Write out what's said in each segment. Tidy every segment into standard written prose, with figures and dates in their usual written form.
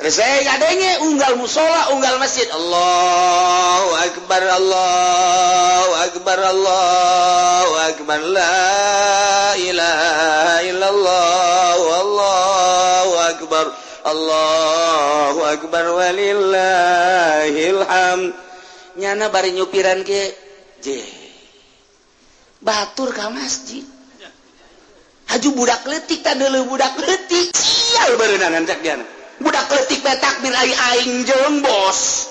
Terus saya ngadenge unggal musola, unggal masjid. Allahu akbar, Allahu akbar, Allahu akbar, la ilaha illallah, Allahu akbar, Allahu akbar, walillahil hamd. Nyana bari nyupiran ke je batur ka masjid. Haju budak leutik tah, deuleu budak leutik, sial beuneunan cak dia. Budak leutik bae takbir, ai aing jeung bos.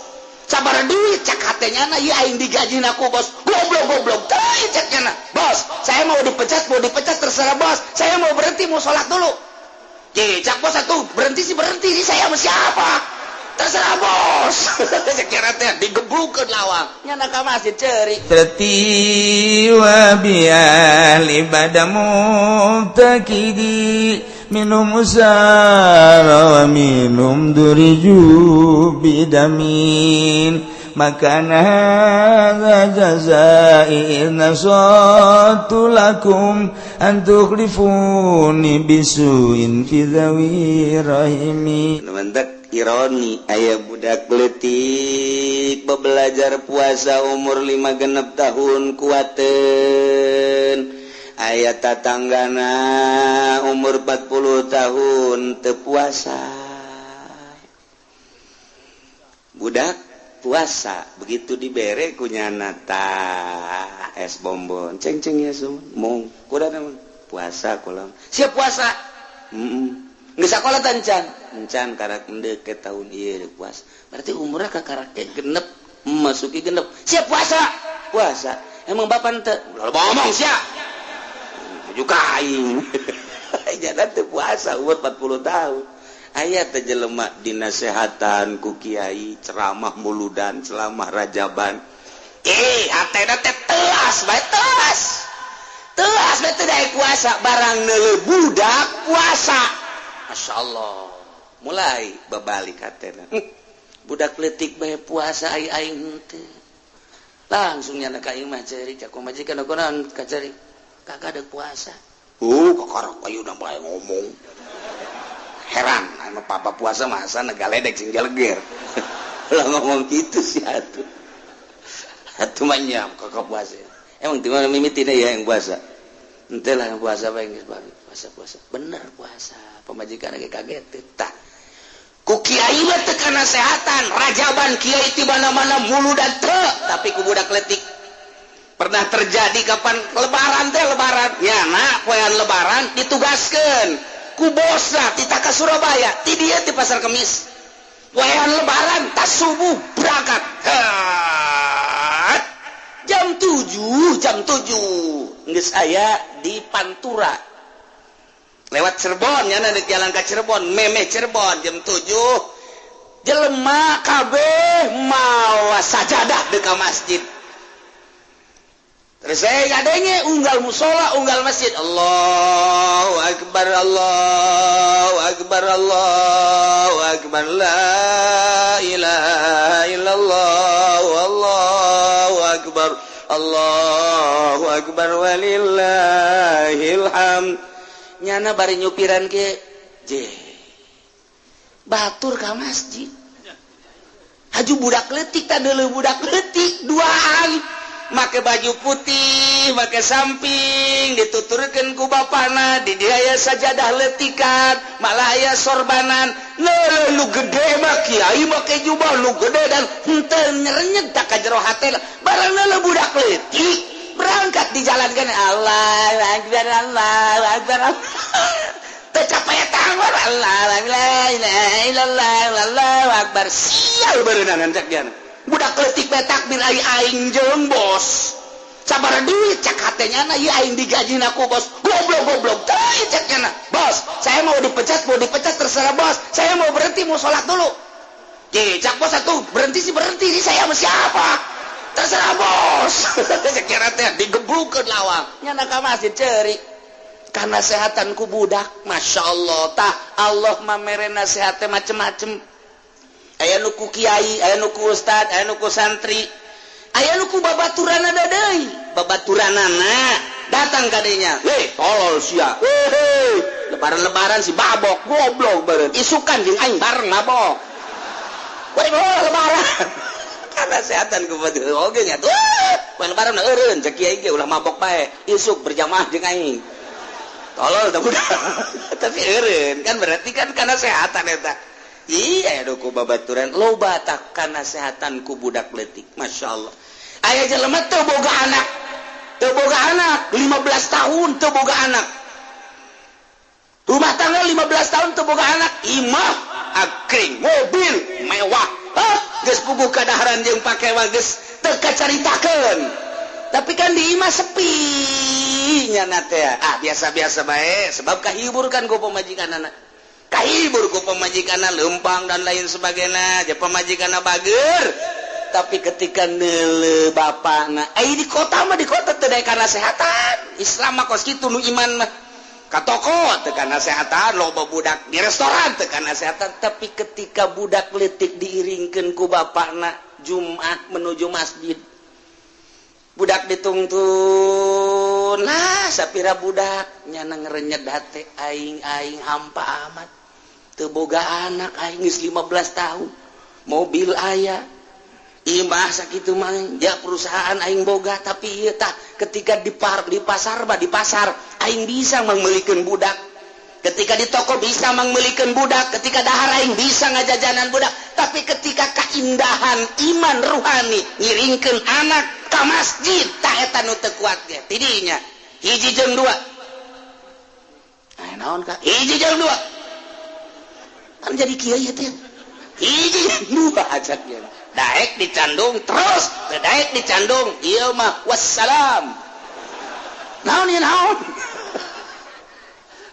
Sabar duit cak hatenya na, ieu aing digaji ku bos. Goblok, goblok teuing cak nyana. Bos, saya mau dipecat, mau dipecat terserah bos. Saya mau berhenti, mau sholat dulu. Je, cak bos atuh, berhenti sih berhenti sih, saya sama siapa? Terserah bos. Cak nyana teh digebrukeun lawang. Nyana ka masjid ceurik. ترتي وبأهل بدا مبتكدي منهم سار ومنهم درجوا بدمين ما كان هذا جزائي إذ نصحت لكم أن تخلفوني بسوء في ذوي رحمي. Mantap ironi, aya budak leutik belajar puasa umur 5 genep tahun kuaten, aya tatanggana umur 40 tahun teu puasa. Budak puasa begitu dibere ku nyana tah es bonbon, ceng ceng ya mong kuda puasa kolam siap puasa. Nggak sekolah tancan encan karak endek ke tahun ieu puasa, berarti umurnya kakarak genep masuki genep. Siap puasa, puasa emang bapak ente lalu ngomong siap juga aing jangan teu puasa umur 40 tahun. Aya teh jelema dinasehatan ku kiai, ceramah muludan, ceramah rajaban, eh hatena teh telas bae, telas telas bae teu daek puasa. Barang neuleuh budak puasa, Masya Allah, mulai babalik hatena. Budak leutik bae puasa, ai aing henteu. Langsung nyana ka imah ceurik, cak majikan naon ka ceurik, kagak ada puasa. Kakarak ayeuna bae ngomong. Heran anu papa puasa masa negaledek sing jaleger lah ngomong gitu sih. Atuh atuh mah nya kakak puasa emang di mana mimitina ya yang puasa? Ente lah yang puasa bae geus puasa, puasa bener puasa. Pamajikan lagi kaget tah ku kiai mah teu kanasehatan, rajaban kiai ti mana-mana, muludan teu, tapi ku budak leutik pernah terjadi. Kapan lebaran teh, lebaran nyana poean lebaran ditugaskeun ku bosna tita ka Surabaya, ti dieu ti Pasar Kemis poean lebaran tas subuh berangkat. Hat. Jam 7, jam 7 geus aya di Pantura lewat Cirebon ya, di jalan ke Cirebon, memeh Cirebon jam 7, jelema kabeh mawa sajadah dekat masjid. Terus saya ngadenge unggal musola, unggal masjid. Allahu akbar, Allahu akbar, Allahu akbar, la ilaha illallah, Allahu akbar, Allahu akbar, walillahil hamd. Nyana bari nyupiran ke je batur ka masjid. Haju budak leutik tah, deuleuh budak leutik duaan make baju putih, make samping, dituturkeun ku bapana, di dia aya sajadah leutikan, malah aya sorbanan. Neuleuh nu gede mah kiai make jubah nu gede dan henteu nyerenyeg tak ka jero hate. Barang neuleuh budak leutik berangkat di jalan kan, Allah akbar, Allah akbar, tercapai tangan, Allah la ilaha illallah, Allahu akbar. Sial beuneunan cak dia. Budak leutik bae takbir, ai aing jeung bos. Sabar duit cak hatenya na, ieu aing digaji ku bos. Goblok, goblok teuing cak nyana. Bos, saya mau dipecat, mau dipecat terserah bos. Saya mau berhenti, mau sholat dulu. Je, cak bos atuh, berhenti sih berhenti sih, saya sama siapa? Terserah bos. Cak nyana teh digebrukeun lawang. Nyana ka masjid ceurik kanasehatan ku budak. Masya Allah tah Allah mah mere nasihatnya macem-macem. Aya nu ku kiai, aya nu ku ustad, aya nu ku santri, aya nu ku babaturanana deui. Babaturanana datang kadinya, "Hei, tolol sia, hei." Lebaran-lebaran si babok goblok beureun. Isukan jeung aing bareng mabok. Woi, lebaran. Karena sehatan ku oge nya tuh. Lebaran eureun cek kiai ge ulah mabok bae. Isuk berjamaah jeung aing. Tolol teh budak. Tapi eureun kan berarti kan karena sehatan eta. Iya ku babaturan loba tak kana sehatan ku budak leutik. Masya Allah. Aya jelema teu boga anak. Teu boga anak 15 tahun teu boga anak. Rumah tangga 15 tahun teu boga anak, imah akring, mobil mewah. Hah, geus puguh kadaharan jeung pake mah geus teu kacaritakeun. Tapi kan di imah sepi nya teh. Ah, biasa-biasa bae sebab kahibur kan ku pamajikanana. Kahibur ku pamajikanna leumpang dan lain sebagainya, ja pamajikanna bager. Tapi ketika neuleuh bapana, di kota mah di kota teu daek kana sehatan. Islam mah kos kitu nu iman mah. Ka toko teu kana sehatan, loba budak di restoran teu kana sehatan, tapi ketika budak leutik diiringkeun ku bapana Jumat menuju masjid. Budak ditungtun, nah sapira budak nyana ngerenyet hate aing-aing hampa amat. Teu boga anak aing geus 15 tahun. Mobil aya, imah sakitu mah ja perusahaan aing boga, tapi ieu tah ketika di pasar mah di pasar aing bisa mangmeulikeun budak. Ketika di toko bisa mangmeulikeun budak, ketika dahar aing bisa ngajajanan budak, tapi ketika keindahan iman ruhani ngiringkeun anak ka masjid tah eta nu teu kuat ge tidinya. Hiji jeung dua. Aya naon ka? Hiji jeung dua. Kan jadi kieu ieu teh. Hiji jeung dua ajak ge. Daek dicandung terus, teu daek dicandung ieu mah wassalam. Naon ieu naon?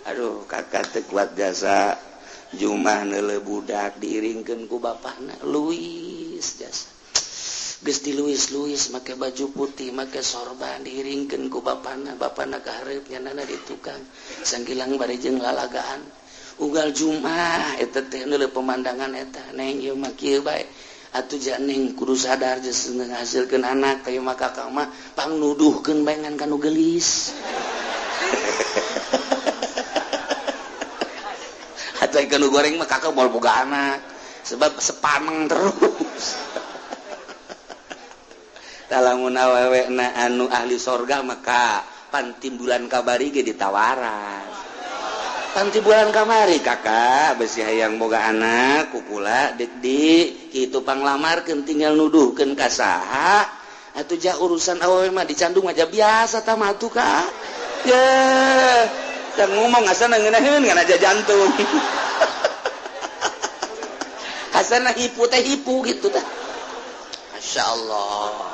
Aduh, kakak teu kuat jasa. Jumah neuleuh budak diiringkeun ku bapana Luis jasa. Geus di Luis-Luis make baju putih, make sorban diiringkeun ku bapana, bapana ka hareup nyanana di tukang. Sanggilang bari jeung lalagaan. Unggal Jumat eta teh neuleuh pemandangan eta, neng ieu mah kieu bae. Atuh ja neng kudu sadar geus ngahasilkeun anak teh mah kakak mah pangnuduhkeun bae ngan ka nu geulis. Atuh ka nu goreng mah kakak moal boga anak sebab sepaneng terus. Lamun awewe na anu ahli sorga maka pantimbulan kabari ge ditawaran. Pantimbulan kamari kakak besi hayang boga anak kukula dik di kitu panglamarkeun tinggal nuduhkeun ka saha atuh ja urusan awewe mah dicandung aja biasa tah mah atuh kak. Ye, tah ngomong asana ngeunaheun ngan aja jantung. Asana hipu teh hipu gitu tah. Masyaallah.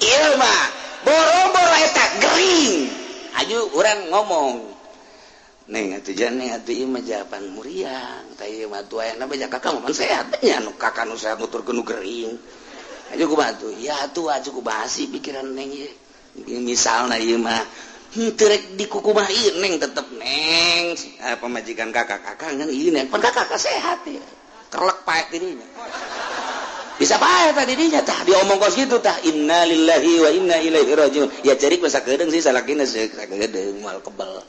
Ieu mah boro-boro eta gering. Aju urang ngomong. Neng atuh jane atuh ieu mah jawaban muriang. Tah ieu mah atuh ayana bae kakak mah sehat nya nu kakak nu sehat nuturkeun nu gering. Aju kumaha atuh? Ya atuh aju kubasi pikiran neng ieu. Misalna ieu mah henteu rek dikukumaha ieu neng tetep neng pamajikan kakak-kakak ngan ieu neng pan kakak sehat ieu. Kerlek paek dirinya. Bisa bae tadi dinya tah diomong kos kitu tah innalillahi wa inna ilaihi rajiun. Ya cerik masa kedeung sih salakina sakedeung moal kebel.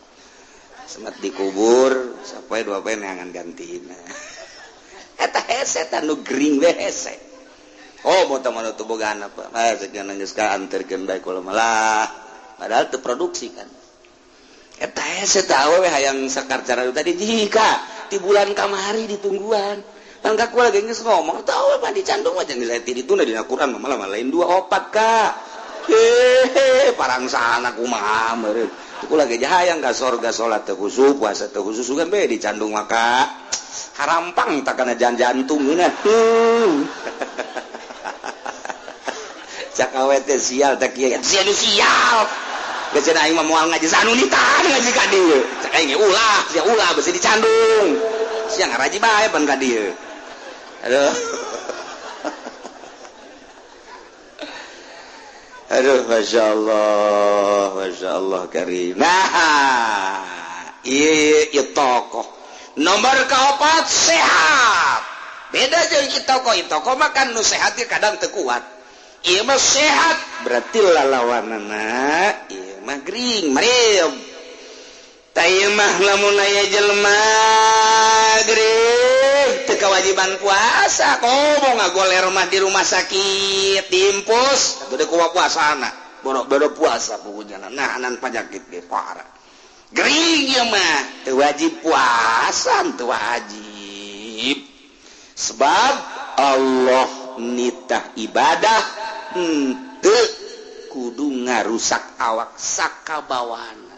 Semet dikubur sapoe dua poe neangan gantina. Eta hese tah nu gering we hese. Oh moto mah teu boga anak pak. Ah sekian geus ka anterkeun bae kula malah. Padahal teu produksi kan. Eta hese tah awewe hayang sakarcara tadi jika ti bulan kamari ditungguan. Kan kaku lagi geus ngomong tahu apa dicandung aja nilai ti dituna dina Quran mah malah lain 2 4 ka. Hehe parangsana kumaha meureun. Ku lagi hayang ka sorga salat teu khusyuk, puasa teu khusyuk sugan bae dicandung maka harampang tak kana jantung geunah. Cak awe teh sial teh kieu. Sia nu sial. Geus cenah aing mah moal ngaji sanu nitan ngaji ka dieu. Cak aing ge ulah, sia ulah besi dicandung. Sia ngaraji bae pan ka dieu. Aduh. Aduh, Masya Allah karim. Nah, iya tokoh. Nomor keempat sehat. Beda jeung tokoh, tokoh mah kan nu sehat kadang teu kuat. Ieu mah sehat berarti lalawanana ieu mah gering, marium. Tah mah lamun aya jelema gering teu kewajiban puasa, komo ngagoler mah di rumah sakit, diimpus atuh kumaha puasana, boro-boro puasa pokoknya nahanan penyakit ge parah. Gering ieu mah teu wajib puasa, teu wajib, sebab Allah nitah ibadah henteu kudu ngarusak awak, sakabawana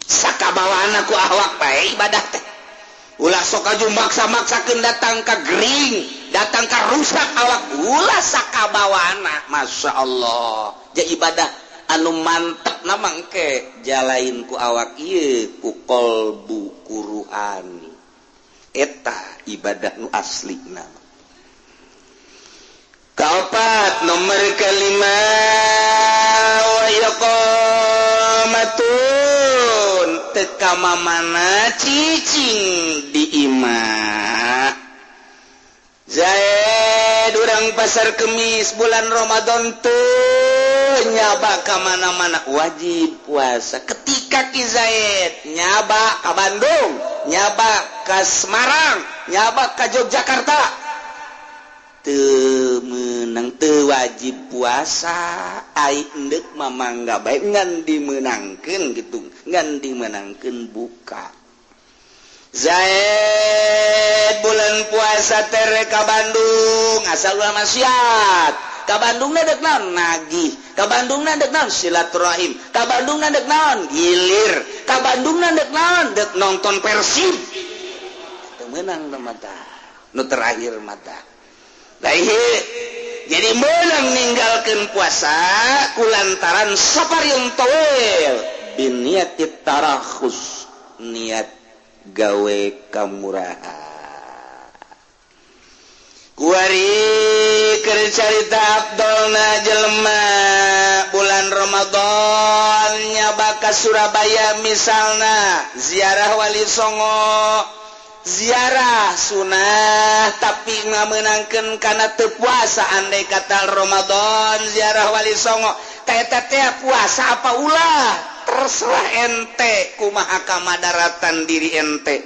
sakabawana ku awak bae ibadah teh. Ulah sok aju maksa-maksakeun datang ka gering, datang ka rusak awak, ulah, sakabawana. Masya Allah, ja ibadah anu mantep na mangke jalain ku awak ieu, ku kolbu, ku ruhani, eta ibadah nu asli. Nama kaopat, nomor kelima, wa iqamatun, teka mamana, cicing di imah. Zaid urang Pasar Kemis bulan Ramadan tuh nyaba ka mana-mana, wajib puasa. Ketika Ki Zaid nyaba ke Bandung, nyaba ke Semarang, nyaba ke Yogyakarta, teu menang, teu wajib puasa. Ai endek mamangga bae, ngan dimenangkeun gitu, ngan dimenangkeun buka. Zaid bulan puasa tere ka Bandung, asal ulah maksiat. Ka Bandung dek naon? Nagih. Ka Bandung dek naon? Silaturahim. Ka Bandung dek naon? Gilir. Ka Bandung dek naon? Dek nonton Persib. Teu meunang mata nu terakhir mata. Jadi menang ninggalkan puasa kulantaran safar yang tawil biniati tarakhus, niat gawe kamurahan. Kuari keur carita Abdulna jelema bulan Ramadan nyaba ka Surabaya, misalna ziarah Wali Songo, ziarah sunnah, tapi ngamenangkeun kana teu puasa. Andai kata Ramadan ziarah Wali Songo teh teh puasa apa ulah, terserah ente kumaha kamadaratan diri ente.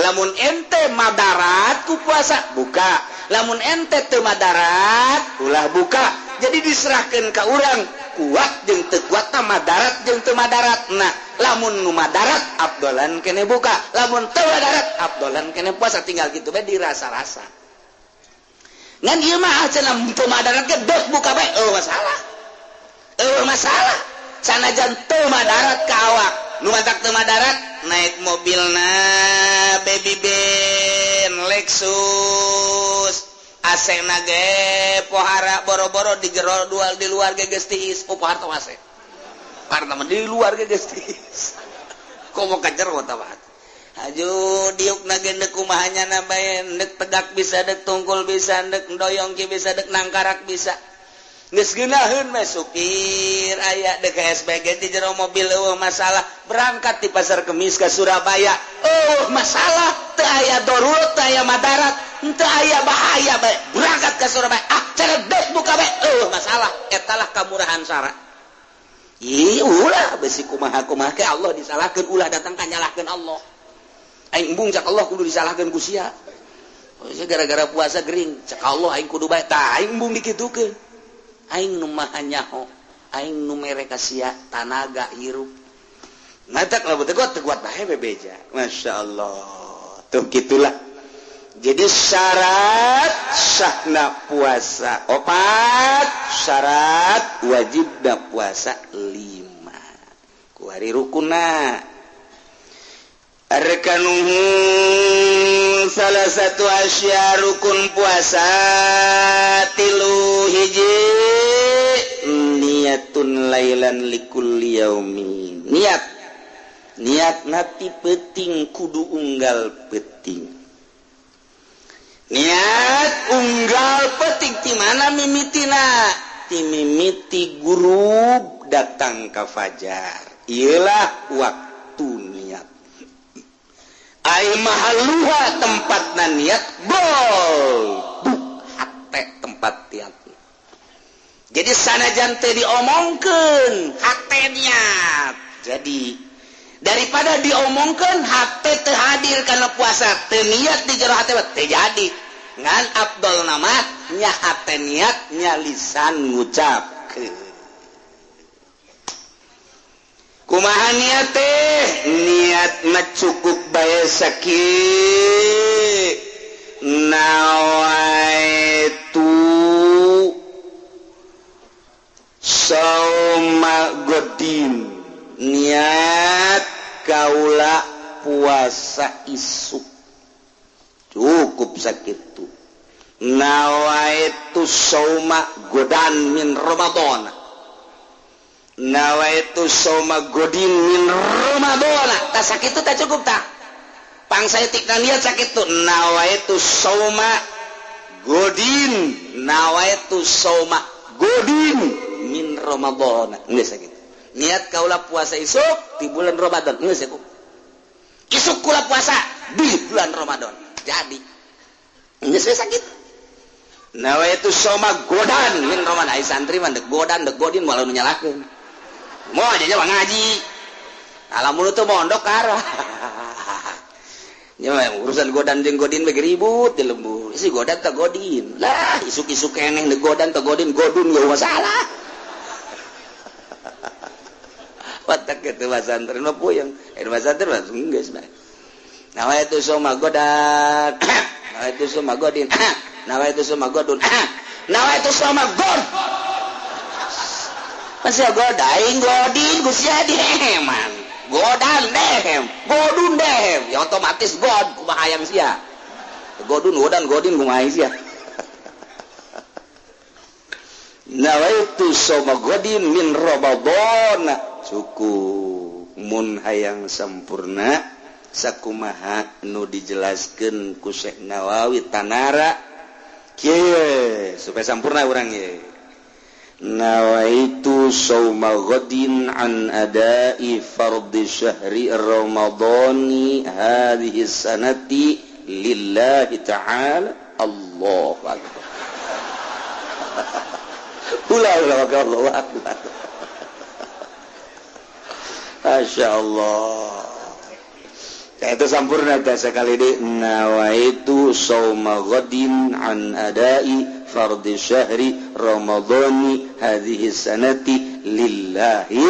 Lamun ente madarat ku puasa, buka. Lamun ente teu madarat, ulah buka. Jadi diserahkan ke orang kuat jeung teu kuat, madarat jeung teu madarat. Nah, lamun nu madarat abdolan kene buka, lamun teu madarat abdolan kene puasa. Tinggal gitu bae, dirasa-rasa. Ngan ieu mah cenah teu madarat ge dek buka bae, euweuh masalah, euweuh masalah, sanajan teu madarat ka awak. Nu matak teu madarat naik mobilna Baby Ben Lexus, AC na ge pohara, boro-boro di jero dual, di luar ge geus tiis. Oh, pohara teh AC karena di luar ge geus tiis, komo ka jero tah. Aju diuk na ge ndek kumaha nya bae, ndek tegak bisa, ndek tungkul bisa, ndek doyong ki bisa, ndek nangkarak bisa, geus geunaheun mah. Supir aya dek SPG di jero mobil, euweuh masalah. Berangkat di Pasar Kemis ke Surabaya, euweuh masalah, teu aya darurat, teu aya madarat, teu aya bahaya bae. Berangkat ke Surabaya, ah dek buka bae, euweuh masalah. Etalah kamurahan sara. Ih, ulah besi kumaha kumaha ke Allah disalahkeun, ulah datang ka nyalahkeun Allah. Aing embung cak Allah kudu disalahkeun ku sia. Oh, gara-gara puasa gering, cak Allah aing kudu bae. Tah, aing embung dikitukeun. Aing nu maha nyaho, aing nu mere ka sia tanaga hirup. Matak lamun teu kuat, teu kuat bae bebeja. Masya Allah. Tuh, gitulah. Jadi syarat sahna puasa opat, syarat wajibna puasa lima. Kuari rukuna. Arkanuhu salah satu asya, rukun puasa tilu. Hiji, niatun lailan likulli yaumin, niat, niat nati peting kudu unggal peting, niat unggal peting. Di mana mimitina? Ti mimiti gurub datang ke fajar, ialah waktu niat. Ai mahaluha tempatna niat bol hate tempat niat. Jadi sanajan teu diomongkeun, hate niat. Jadi Daripada diomongkeun hate teu hadir kana puasa, teu niat di jero hate teu jadi. Ngan afdol nama nya hate niat nya lisan ngucapkeun. Kumaha niat teh? Niat mah cukup bae sakieu. Nawaitu sauma godin, niat kaula puasa isuk, cukup sakitu. Nawaitu sauma godan min Ramadan, nawaitu sauma godin min Ramadan, tak sakitu tak cukup tak pangsaeutikna niat sakitu. Nawaitu sauma godin, nawaitu sauma godin min Ramadan, geus sakitu. Niat kaula puasa isuk di bulan Ramadan, geus sakitu. Isuk kula puasa di bulan Ramadan, jadi geus sakitu. Nawaitu sauma godan min Ramadan, ai santri mah deuk godan deuk godin moal nu nyalahkeun. Moal aja ngaji. Alamun teu mondok arah. Nya urusan godan jeung godin bagi ribut di lembur. Isi godan teh godin. Lah isuk-isuk keneh deuk godan teh godin, godun gak masalah. Watak kitu santri mah puyeng. Eta santri mah geus bae. Nawaitu sauma godan. Nawaitu sauma godin. Nawaitu sauma godun. Nawaitu sauma god. Masih godaing godin geus jadi heman. Godan dehem, godun dehem, ya otomatis god kumaha hayang sia. Godun godan godin kumaha sia. Nawaitu sauma godin min Ramadan, cukup mun hayang sampurna sakumaha nu dijelaskeun ku Syekh Nawawi tanara kieu supaya sampurna urang ye. Nawaitu sauma ghadin an adai fardhi syahri ramadhani hadhihi sanati lillahi ta'ala. Allahu akbar. Ulah ulah Allahu akbar. Masya Allah. Itu sampurna teh sekali di nawaitu sauma ghadin an adai fardhi syahri ramadhani hadhihi sanati lillahi.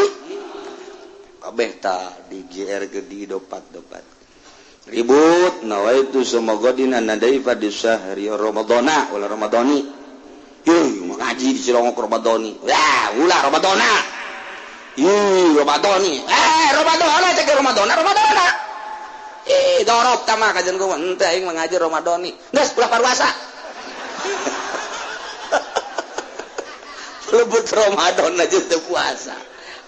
Kabeh ta di GR ke di dopat-dopat ribut. Nawaitu sauma ghadin an adai fardhi syahri ramadhana ulah ramadhani. Yuh ngaji di Cilongok ramadhani. Wah ulah ramadhana. Yuh ramadhani. Ramadhana cek ramadhana ramadhana. Dorop tama kajian gua henteu aing mengaji ramadhani. Geus ulah paruasa. Lebut Ramadan aja teu puasa.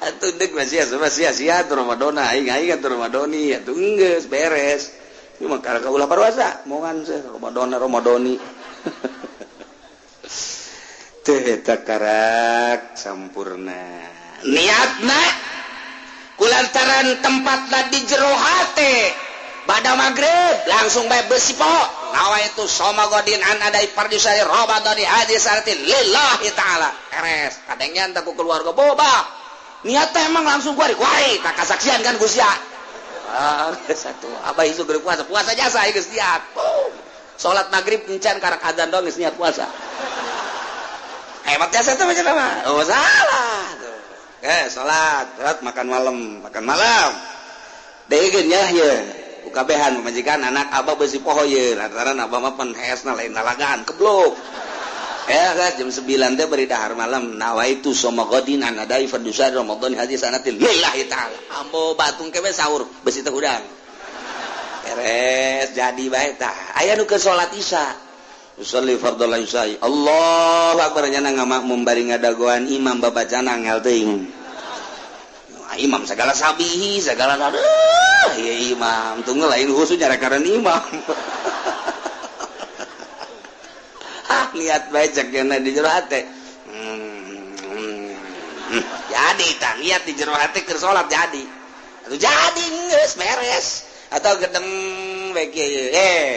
Atuh deuk masih sia-sia Ramadan aing aing atuh Ramadhani atuh geus beres. Ieu mah karek ulah paruasa, mongan seh Ramadan Ramadhani. Teh eta karak sampurna. Niatna kulantaran tempatna di jero hate. Bada maghrib langsung bae besi po. Nawaitu sauma godin an adai fardhi syahri ramadhani hadhihi sanati lillahi ta'ala. Beres. Kadengnya teh ku keluarga boba. Niat teh emang langsung kuari kuari tak kasaksian kan Gus ya. Ah, satu. Abah isu geus puasa, puasa jasa geus niat. Salat maghrib encan karak adzan doang geus niat puasa. Hebat jasa teh macam apa? Oh, salah tuh. Salat, salat makan malam, makan malam. Deui nya ye. Kabehan pamajikan anak abah besi poho ye lantaran abah mah pan hesna lain lalagaan keblok. Ya guys jam 9 teh beri dahar malam nawaitu sauma ghadin an adai fardhu syahri ramadhan hadhihi sanati lillahi ta'ala. Ambo batung kewe sahur besi teh hudang. Beres jadi bae tah. Aya nu keur salat isya. Usolli fardhal isya. Allahu akbar nya ngamakmum bari ngadagoan imam babacana angel teuing. Imam segala sabihi segala aduh ya imam tunggu lain khusus nyarakaran imam. Ah niat bae cek nya di jero hate. Jadi tah niat di jero hate keur salat jadi. Atuh jadi geus beres atau gedeng bae kieu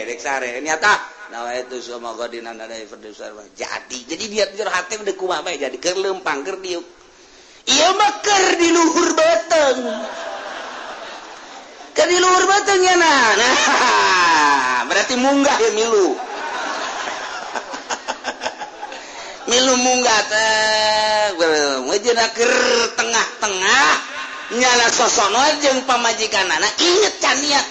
dek sare niat ah nawaitu sauma ghadin an adai fardhu syahri. Jadi niat di jero hate deuk kumaha bae jadi keur leumpang keur diuk. Ieu mah keur di luhur beuteung. Ke di luhur beuteung nya nah berarti munggah ya milu. Milu munggah teh meujeuhna keur tengah-tengah nyala sosono jeung pamajikanana inget can niat.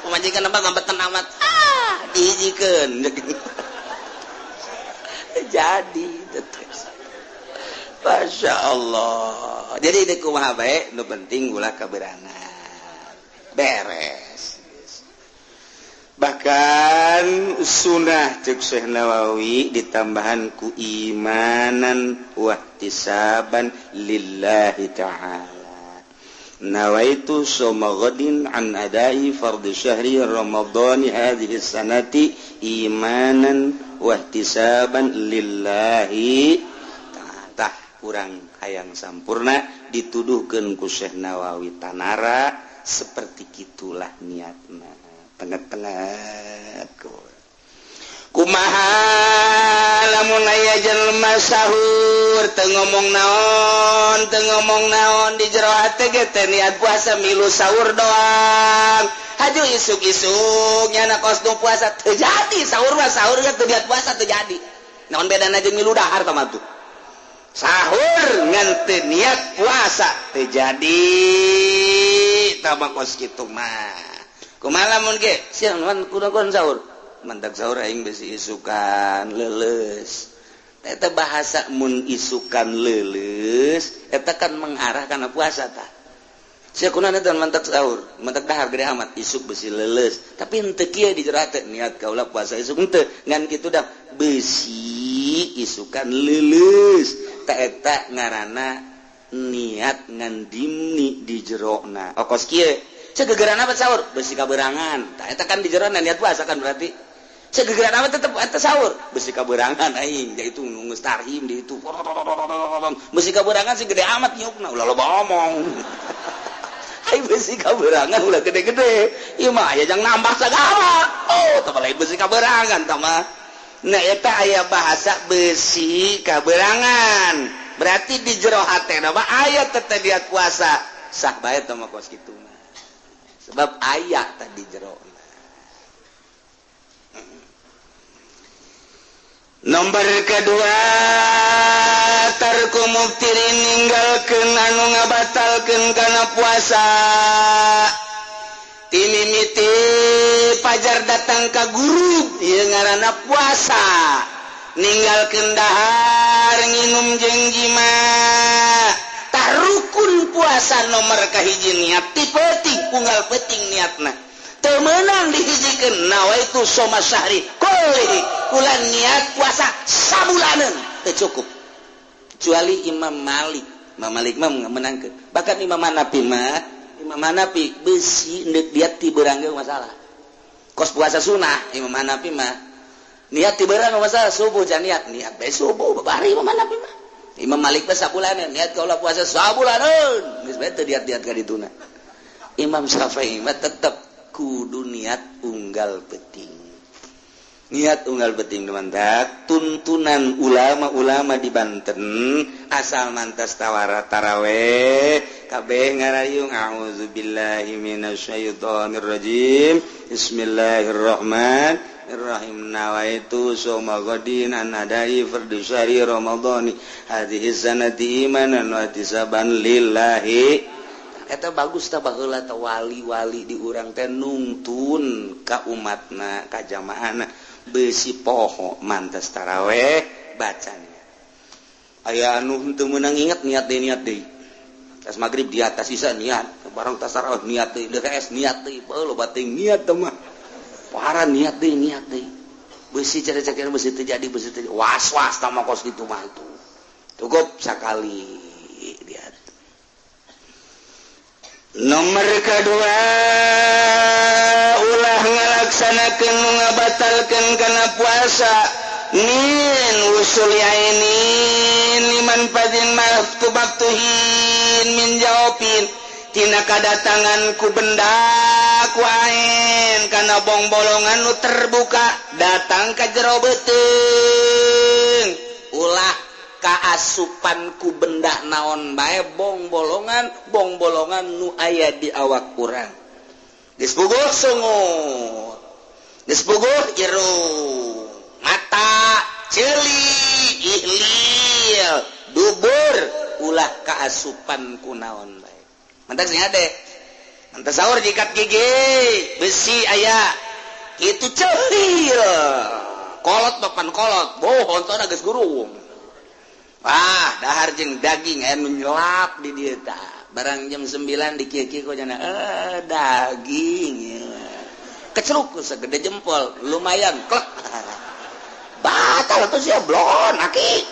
Pamajikan apa ngambetan amat ah dihijikeun. Jadi terus. Masya Allah. Jadi ini kumaha bae nu penting ulah kaberangan. Beres. Bahkan sunnah cek Syekh Nawawi ditambahan ku imanan wahtisaban lillahi ta'ala. Nawaitu soma ghadin an adai fardhi syahri ramadhani hadhihi sanati imanan wahtisaban lillahi ta'ala. Kurang hayang sampurna dituduhkeun ku Syekh Nawawi tanara seperti kitulah niatna. Tengah-tengah kumaha lamun aya jelema sahur teu ngomong naon di jero hate ge teh niat puasa milu sahur doang. Haju isuk-isuk nyana kos nu puasa teu jadi sahur mah sahur ge teu niat puasa teu jadi. Naon bedana jeung milu dahar tah mah tuh. Sahur ngan teu niat puasa teu jadi tah mah kos kitu mah. Kumaha lamun ge siang kunaon sahur mantak sahur aing besi isukan leuleus. Eta bahasa mun isukan leuleus eta kan mengarah kana puasa tah. Sia kunaon eta mantak sahur mantak dahar gede amat isuk besi leuleus tapi henteu kieu di jero hate niat kaula puasa isuk henteu ngan kitu dah besi isukan leuleus ta eta ngaranna niat ngan dimni di jerona. Okos kieu segegeran apa sahur besi kaberangan tah eta kan di jerona niat puasa kan berarti segegeran apa tetep eta sahur besi kaberangan aing ja itu nunggu tarhim di itu besi kaberangan sih gede amat nyukna ulah loba omong. Ai besi kaberangan ulah gede-gede ieu mah aya jang nambah sagala oh tah lain besi kaberangan tah mah. Nah eta aya bahasa besi kaberangan berarti di jero hatena mah aya teh niat puasa sah bae tah mah kos kitu mah sebab ayat tadi jero. Nomor kedua tarku muftirin ninggalkeun anu ngabatalkeun kana puasa. Timimiti pajar datang ka guru ieu ngaranna puasa. Ninggalkeun dahar nginum jeung jima. Tah rukun puasa nomor kahiji niat ti peuting unggal peuting niatna. Teu meunang dihijikeun nawaitu soma syahri kullihi kula niat puasa sabulaneun teu cukup. Kecuali Imam Malik. Imam Malik mah meunangkeun. Bahkan Imam Hanafi mah, Imam Hanafi besi deuk diat ti beurang ge masalah. Kos puasa sunah Imam Hanafi mah niat ti beurang masalah subuh jan niat niat bae subuh babari Imam Hanafi mah. Imam Malik mah sabulaneun niat kaula puasa sabulaneun geus bae teu diat-diat ka dituna. Imam Syafi'i mah tetep kudu niat unggal peuting. Niat unggal peuting mantak tuntunan ulama-ulama di Banten asal mantas tawara taraweh kabeh ngarayung a'udzubillahi minasyaitonir rajim bismillahirrahmanirrahim nawaitu soma ghadin an adai fardhu syahri ramadhani hadhihi sanati imanan wa ihtisaban lillahi. Eta bagus tah baheula teh wali-wali di urang teh nungtun ka umatna ka jamaahna besi poho mantas taraweh bacanya. Aya anu henteu meunang inget niat deui tas magrib di atas isa niat barang tas taraweh niat deui DKS niat deui loba teuing niat teh mah parah niat deui besi cara-cara besi teu jadi besi teu was-was tah mah kos kitu mah tuh cukup sakali dia. Nomor kedua ulah ngalaksanakeun nu ngabatalkeun kana puasa min usul ainin liman fadin maftubatuhin min jawabin tina kadatangan ku benda ku ain kana bongbolongan nu terbuka datang ka jero beuteung ulah Kaasupan ku benda naon bae bong bolongan, bong bolongan nu aya di awak urang. Geus puguh sungut, geus puguh irung, mata, ceuli, ihlil, dubur, ulah kaasupan ku naon bae. Mantak sing ade. Mantak sahur jikat gigi, besi aya. Kitu ceulil. Kolot papan kolot, boh hontona geus gurung. Wah, dahar jeung daging aya nu nyelap di dieu tah. Barang jam 9 di kieu-kieu kok cenah daging. Keceruk segede jempol, lumayan klek. Batal atuh sia blon aki.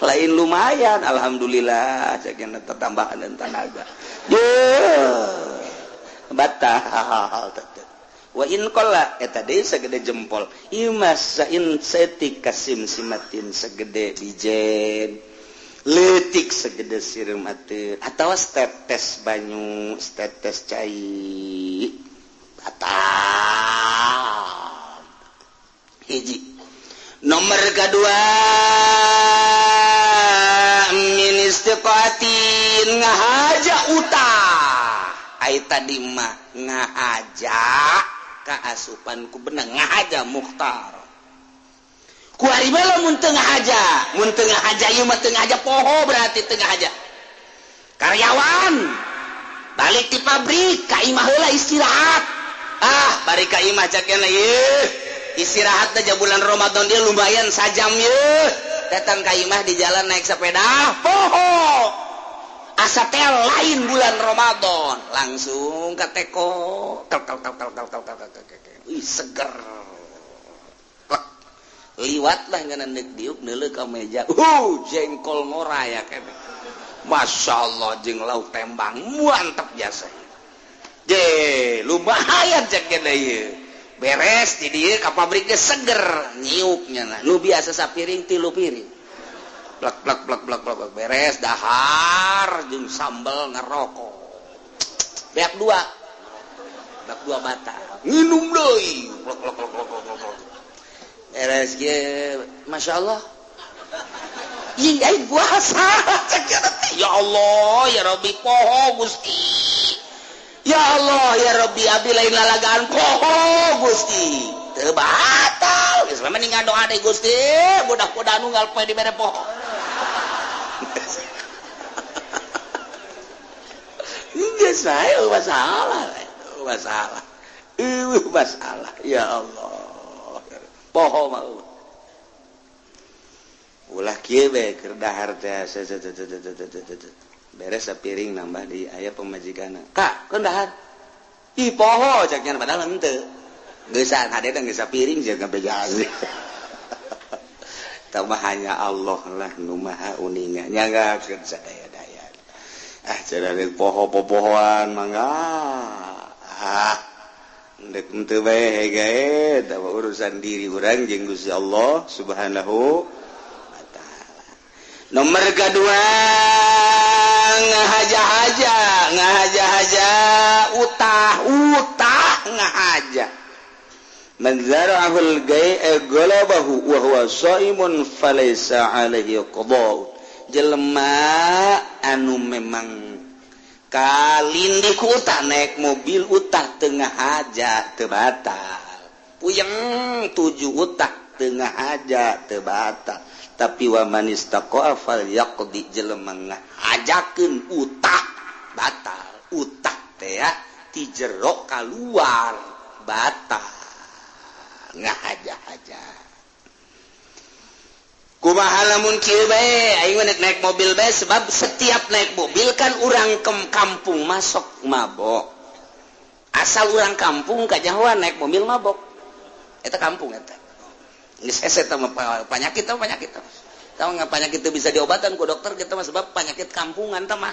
Lain lumayan, alhamdulillah cek tambahan dan tenaga. Ye. Batal. Wa in qalla eta deui segede jempol. Ieu mah sain setik kasim simatin segede bijen. Leutik segede sireum ateun atawa tetes banyu, tetes cai. Batal. Hiji. Nomor kedua min istiqatin ngahaja utah. Ai tadi mah ngahaja kaasupan ku benang ngahaja mukhtar. Ku ari mah lamun teu ngahaja, mun teu ngahaja ieu mah teu ngahaja poho berarti teu ngahaja. Karyawan balik di pabrik ka imah heula istirahat. Ah, bari ka imah cakena ieu. Istirahat teh bulan Ramadan dia lumayan sajam ieu. Datang ka imah di jalan naik sepeda, poho. Asa teh lain bulan Ramadan, langsung ka teko, kel kel kel kel kel kel kel kel. Ih seger. Plek. Liwat lah ngeunah deuk diuk neuleuh ka meja. Jengkol ngora ya kene. Masya Allah jeung lauk tembang mantep jasa. Je, lumayan cek kene ieu. Beres di dieu ka pabrik ge seger nyiuknya nah. Nu biasa sapiring 3 piring. Plak plak plak plak plak beres dahar jeung sambel ngerokok. Beak dua batal. Nginum deui. Plak plak plak plak plak. Beres ge masyaallah. Ih aing puasa. Ya Allah ya Rabbi poho Gusti. Ya Allah ya Rabbi abdi lain lalagaan poho Gusti. Teu batal. Geus mah mending ngadoa deui Gusti, budak-budak nunggal poe dibere poho. Geus bae masalah, masalah. Masalah ya Allah. Poho mah. Ulah kieu bae keur dahar teh beres sapiring nambah di aya pamajikanna. Kak, keun dahar. Ih poho cek nya padahal henteu. Geusan hade teh geus sapiring jeung ngabejas. Tah hanya Allah lah nu maha uninga nyanggakeun sadaya-daya. Ah cara poho-pohoan mangga. Ah ndek henteu bae gae eta urusan diri urang jeung Gusti Allah Subhanahu wa taala. Nomor kedua ngahaja-haja, ngahaja-haja utah-utah ngahaja. Man zara'ahul gai'a galabahu wa huwa shaimun falaysa 'alaihi qada'. Jelema anu memang kalindih ku utah naik mobil utah tengah aja teu batal. Puyeng 7 utah tengah aja teu batal. Tapi wa man istaqa'a falyaqdi, jelema ngahajakeun utah batal. Utah teh ti jero kaluar batal. Ngahaja-haja. Kumaha lamun kieu bae aing mah naik mobil bae, sebab setiap naik mobil kan urang ke kampung masuk mabok. Asal urang kampung kajahoan naik mobil mabok. Eta kampung eta. Geus hese eta mah panyakit tah penyakit. Tahu nggak penyakit itu bisa diobatan ku dokter kita mah, sebab penyakit kampungan tah mah.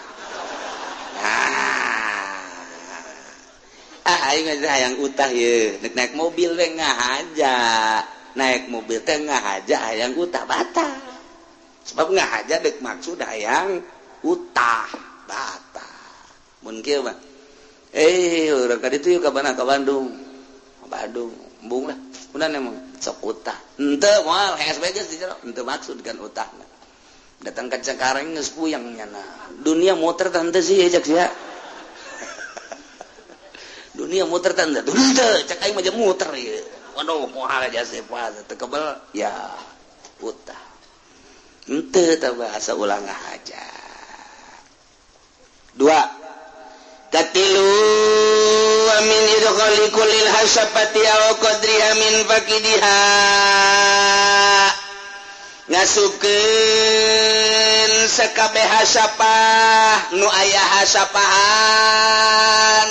Ah aing mah hayang utah ye, naik mobil we ngahaja. Naik mobil teh ngahaja hayang utah batal. Sebab ngahaja deuk maksud hayang utah batal. Mun kieu mah urang ka ditu ka mana ka Bandung. Ka Bandung, embung lah. Kunan emang sok utah. Henteu moal hees bae geus di jero, henteu maksud kan utahna. Datang ke Cengkareng geus puyeng nyana. Dunia muter tante sih cek sia. Dunia muter tante. Teu cek aing mah muter ieu. Waduh moal aja sepa teu kebel ya utah. Henteu tah bahasa ulang aja. Dua. Katilu wa min idkhali kullil hasafati aw qadriha min fakidiha. Ngasupkeun sakabeh hasapah nu aya hasapahan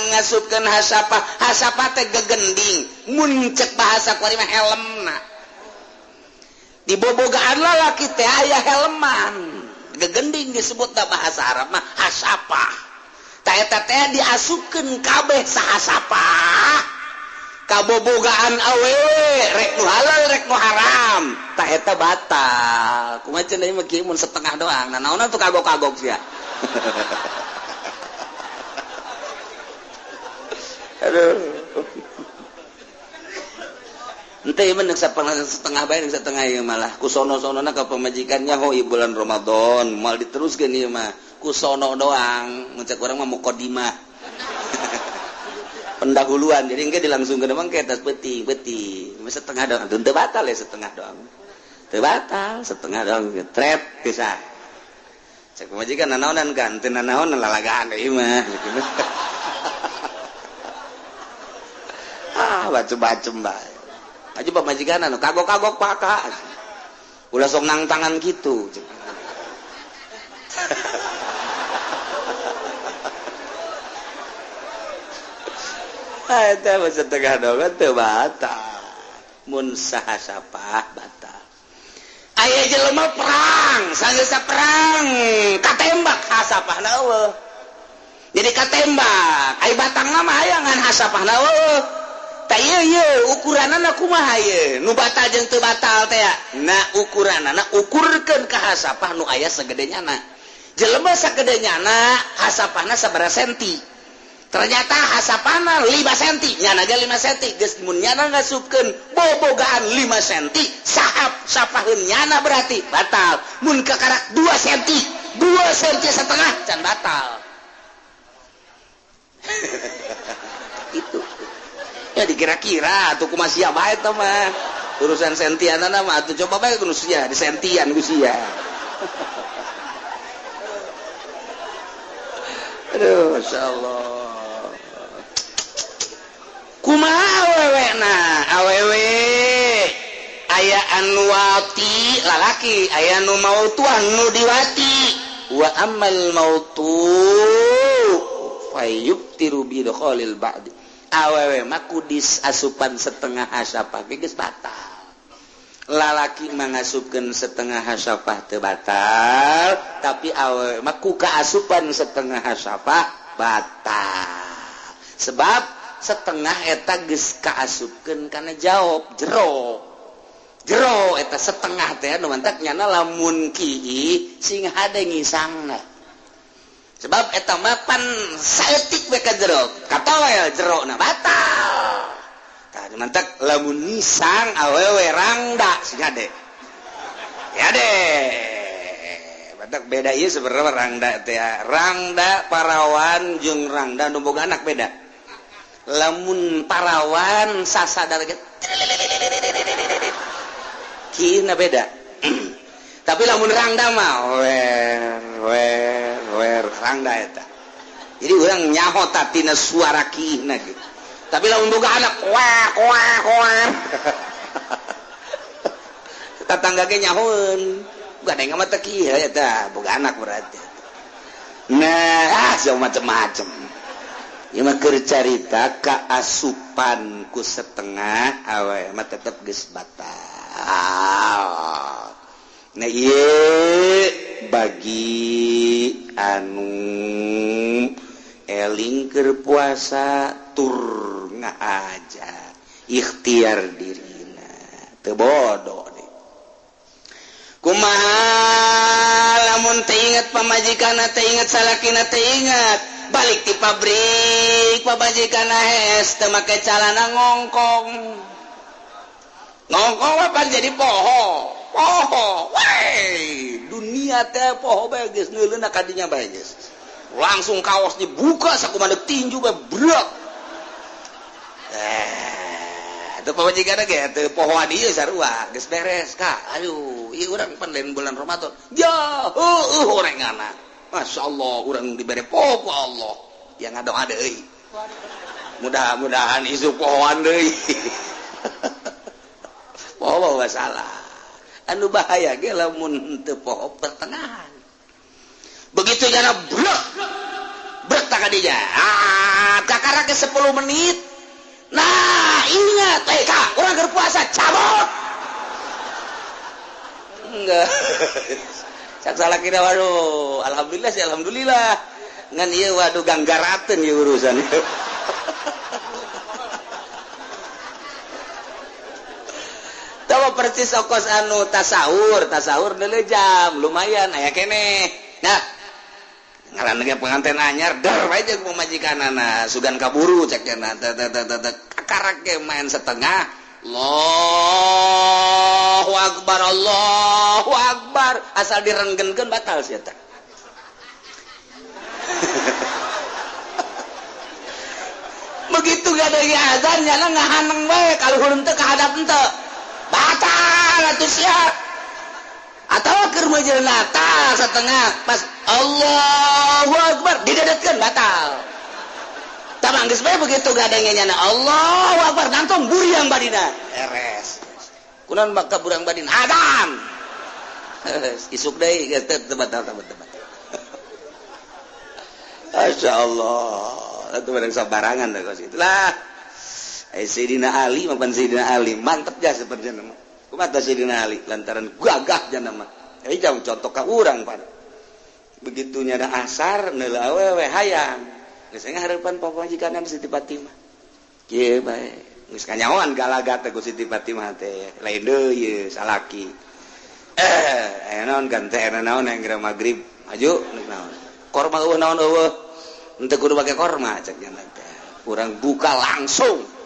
ngasupkeun hasapah hasapah teh gegending mun cek bahasa kuari mah helmna dibobogaan lalaki teh aya helman gegending disebutna bahasa Arab mah hasapah ta eta teh diasupkeun kabeh sahasapah kabobogaan awewe rek nu halal rek nu haram tah eta batal kumaha cenah ieu mah kieu mun setengah doang nah naonna tuh kagok-kagok sia. Aduh henteu ieu mah setengah bae setengah ieu malah ku sono-sonona ka pamajikannya ho ieu bulan Ramadan moal diteruskeun ieu mah ku sono doang mun cek urang mah mukadimah pendahuluan jadi engke dilangsungkeun mah ke atas peuting peuting setengah doang teu batal ya setengah doang teu batal setengah doang trep bisa cek pamajikan nanaonan kan teu nanaonan lalagaan deui mah. Ah bacem-bacem bae aja pamajikan anu kagok-kagok paka ulah sok nang tangan kitu. Eta mah setengah doang teu batal mun sahasapah batal. Aya jelema perang sanggeus perang katembak hasapahna eueuh jadi katembak ai batangna mah aya ngan hasapahna eueuh tah ieu ieu ukuranana kumaha ieu nu batal jeung teu batal teh nah ukuranana ukurkeun ka hasapah nu aya sagede nyana jelema sagede nyana hasapahna sabaraha senti. Ternyata hasapana 5 senti, nyana ge 5 senti, geus mun nyana ngasupkeun bobogaan 5 senti, sahap sapaheun nyana berarti batal. Mun kakarak 2 senti, 2 senti setengah can batal. Itu. Ya dikira-kira atuh kumaha sia bae teh mah. Urusan sentianana mah atuh coba bae ku sia di sentian ku sia. Aduh, masyaallah. Kumaha awewe na awewe aya anu wati lalaki aya nu mautuah nu diwati wa ammal mautu fayubtiru bi dukhalil ba'd awewe mah kudis asupan setengah hasapah geus batal lalaki mah ngasupkeun setengah hasapah teu batal tapi awewe mah ku kaasupan setengah hasapah batal sebab setengah eta geus kaasupkeun kana jawab jero jero eta setengah teh nu mantak nyana lamun kiih sing hade ngisangna sebab eta mah pan saeutik we ka jero katoel jerona batal tah nu mantak lamun ngisang awewe rangda sing hade ya deh mantak beda ieu sebenarnya rangda teh rangda parawan jeung rangda nu boga anak beda. Lamun parawan sasadar kina beda. Tapi lamun rangda mah wer wer wer rangda eta. Jadi urang nyaho tina suara kina gitu. Tapi lamun boga anak wah wah wah. Tetangga ge nyahoeun. Gandeng mah teu kieu eta boga anak berarti. Nah, ah macem-macem. Ieu mah keur carita kaasupan ku setengah awe mah tetep geus batal. Nah ieu bagi anu eling keur puasa tur ngahaja ikhtiar dirina teu bodoh deh. Kumaha lamun teu inget pamajikanna teu inget salakina teu inget balik di pabrik pamajikan hes teu make calana ngongkong ngongkong apa jadi poho Poho wey dunia teh poho bae geus neuleuna ka dinya bae geus. Langsung kaos dibuka sakumaha tinju bae brek. Itu pamajikan ge teu pohoan ieu sarua geus beres ka. Aduh, ieu urang pan lain bulan Ramadan. Ja, heueuh orangana. Masyaallah urang dibere poho ku Allah. Yang ngadoa deui. Mudah-mudahan isuk pohoan deui. Poho masalah. Anu bahaya ge lamun teu poho pertengahan. Begitu jana brek. Brek tak kadinya. Ah, kakara ke 10 menit. Nah, ingat, kak, orang berpuasa cabut. Enggak. Cak salah kira waduh, alhamdulillah sih alhamdulillah. Ngan ieu waduh ganggarateun ieu urusan. Tawa persis okos anu tasawur, tasawur deuleu jam, lumayan aya keneh. Nah, ngaran ge pengantin anyar der bae jeung pamajikanana, sugan kaburu cek cenah teh teh teh kakarak ge main setengah. Allahu akbar, Allahu akbar, asal direnggenkeun batal sia teh. Begitu gadeuh azan nyana ngahaneng bae kaluhur teu kahadap henteu. Batal atuh sia. Atawa keur meujeuh natal setengah pas Allahu akbar didedetkeun batal. Tah geus bae begitu gadengnya nyana Allahu akbar nangtung buriang badina. Beres. Kunaon maka burang badina adam. Isuk deui geus teu batal teu batal. Masyaallah, atuh barang sabarangan teh kos kitu lah. Sayyidina Ali mapan Sayyidina Ali mantep ja seperti nama. Kumaha Sayyidina Ali lantaran gagah jana mah. Jadi jauh contoh ka urang pan. Begitu nyada asar neuleuh awewe hayang. Geus ngahareupan pamajikan Siti Fatimah. Kieu bae. Geus kanyahoan galagat teh ku Siti Fatimah teh. Lain deui ieu salaki. Aya naon gante aya naon yang geura magrib. Maju naon. Korma eueuh naon eueuh. Henteu kudu pake korma cek nya teh. Urang buka langsung.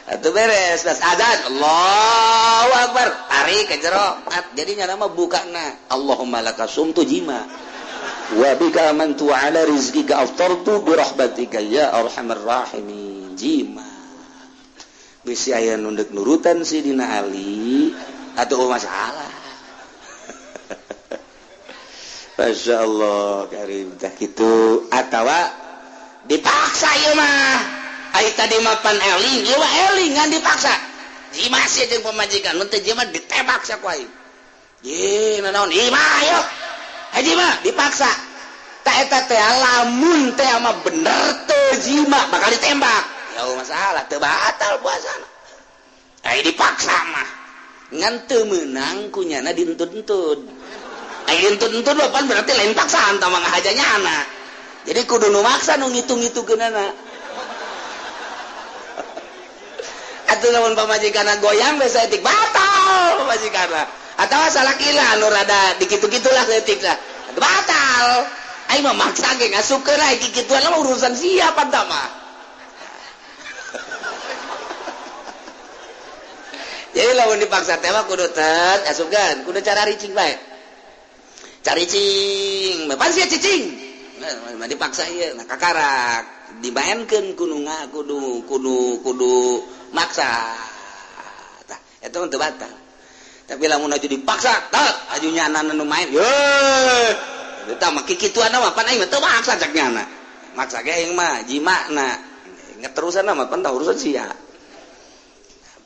Atuh beres pas azan Allahu akbar tarik ke jero jadi nya mah bukana Allahumma laka sumtu jima wa bika amantu ala rizqika aftartu bi rahmatika ya arhamar rahimin jima bisi aya nu deuk nurutan Sidina Ali atuh masalah. Masyaallah karim tah kitu atawa dipaksa ieu mah. Ai tadi mapan eling, ieu mah eling ngan dipaksa. Jima sia jeung pamajikan, mun teu jima ditembak sia ku aing. Ye, nanaon? Ima ayo. Haji jima dipaksa. Ta eta teh lamun teh mah bener teu jima bakal ditembak. Ya masalah teu batal puasana. Ai dipaksa mah. Ngan teu meunang ku nyana dientut-entut. Ai dientut-entut mah pan berarti lain paksaan tah mah ngahaja nyana. Jadi kudu nu maksa nu ngitung-ngitungkeunana. Atuh lamun pamajikanna goyang we saeutik batal pamajikanna. Atawa salakina anu rada dikitu-kitulah saeutik lah. Batal. Aing mah maksa ge ngasupkeun aing kikituan mah urusan siapa tah mah. Jadi lamun dipaksa teh mah kudu tet asupkeun, kudu cara ricing bae. Caricing, pan sia cicing. Nah, dipaksa ieu nah kakarak dimaenkeun kudu kudu kudu kudu maksa. Tah eta mah teu batal. Tapi lamun aju dipaksa, tah aju nyana nu main. Ye. Eta mah kikituan mah pan aing mah teu maksa cak nyana. Maksa ge aing mah jimana. Ngeterusan mah pan tah urusan sia.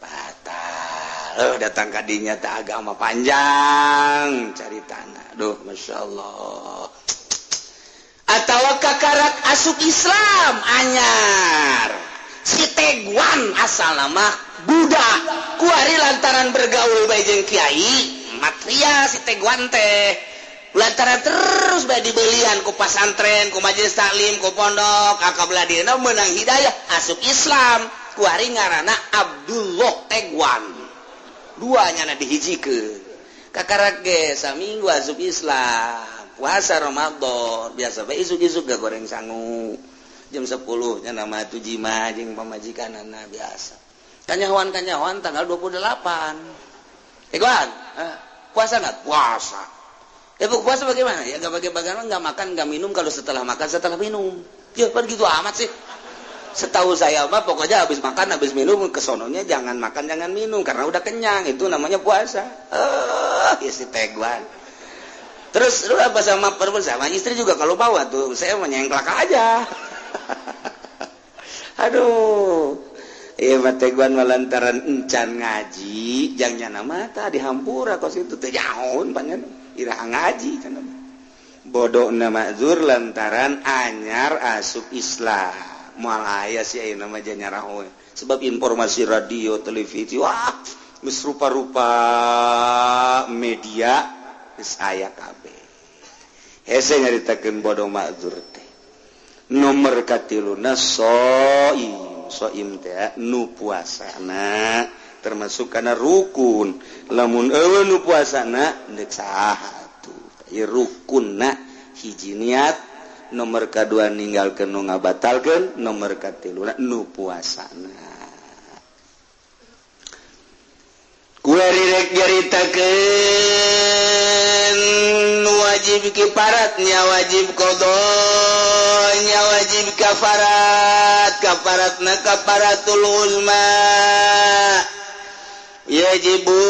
Batal. Datang ka dinya teh agama panjang caritana. Duh masyaallah. Atawa kakarak asup Islam anyar. Si Teguan asal nama budak kuari lantaran bergaul bae jeung kiai matria si Teguan teh lantaran terus bae dibelian ku pasantren ku majelis taklim ku pondok akablah dieuna meunang hidayah asup Islam kuari ngaranna Abdullah Teguan duanya na dihijikeun kakarak ge saminggu asup Islam puasa Ramadan biasa bae isuk-isuk ga goreng sangu jam 10 nya nama tu jima jeung pamajikanana biasa. Kanyahoan-kanyahoan tanggal 28. Teguan, puasa nggak? Puasa. Ya puasa bagaimana? Ya nggak bagaimana, nggak makan, nggak minum, kalau setelah makan setelah minum. Ya kan gitu amat sih. Setahu saya mah pokoknya habis makan habis minum kesononya jangan makan jangan minum karena udah kenyang, itu namanya puasa. Ya si Teguan. Terus lu apa sama perempuan sama istri juga kalau bawa tuh saya menyengklak aja. Aduh. Iya mah Teguan lantaran encan ngaji jang nyana mata dihampura kos itu teh nyaon panjen iraha ngaji cenah. Bodona makzur lantaran anyar asup Islam. Moal aya sih ayeuna mah janyaraho. Sebab informasi radio, televisi, wah geus rupa-rupa media geus aya kabeh. Hese nyaritakeun bodoh makzur teh. Nomor katiluna soim. Soim teh nu puasana termasuk kana rukun. Lamun eueuh nu puasana deuk saha tuh. Ieu rukunna hiji niat, nomor kadua ninggalkeun nu ngabatalkeun, nomor katiluna nu puasana. Kuari rek nyaritakeun wajib kiparatnya, wajib qadanya, wajib kafarat, kafaratna kafaratul uzma. Yajibu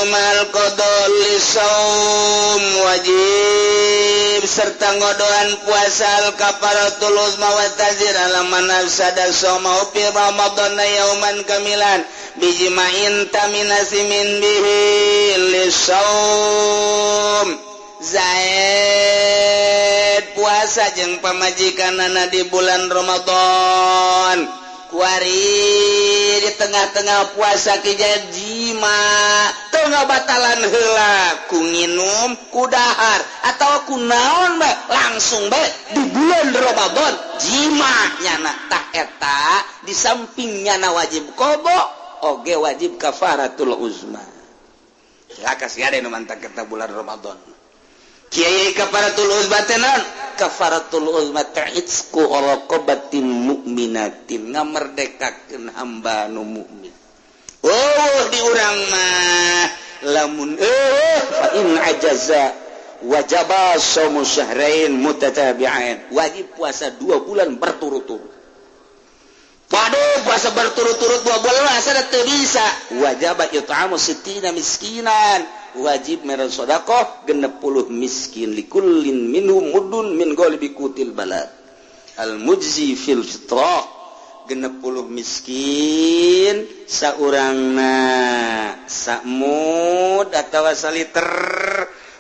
mal qada lisaum, wajib serta ngodoan puasa al kafaratul uzma wa tazir ala man afsada shauma fi ramadhan yauman kamilan bijma'in taminasimin bihi lisaum. Zaid puasa jeung pamajikanana di bulan Ramadan. Kuari di tengah-tengah puasa ki jima teu ngabatalan heula ku nginum ku dahar atawa ku naon bae langsung bae di bulan Ramadan jima nyana tah eta di samping nyana wajib qada oge wajib kafaratul uzma. Cilaka sia nu mantak eta bulan Ramadan. Kiai kafaratul uzma teh naon? Kafaratul uzma ta'itsku raqabatin mukminatin, ngamerdekakeun hamba nu mukmin. Oh di urang mah lamun fa in ajaza wajaba shaumu syahrain mutatabi'ain, wajib puasa 2 bulan berturut-turut. Waduh, puasa berturut-turut 2 bulan asa teu bisa. Wajaba it'amu sittina miskinan, wajib mere sedekah 60 miskin likullin minhum mudun min ghalibi qutil balad al mujzi fil fitrah. 60 miskin saurangna samud atawa saliter,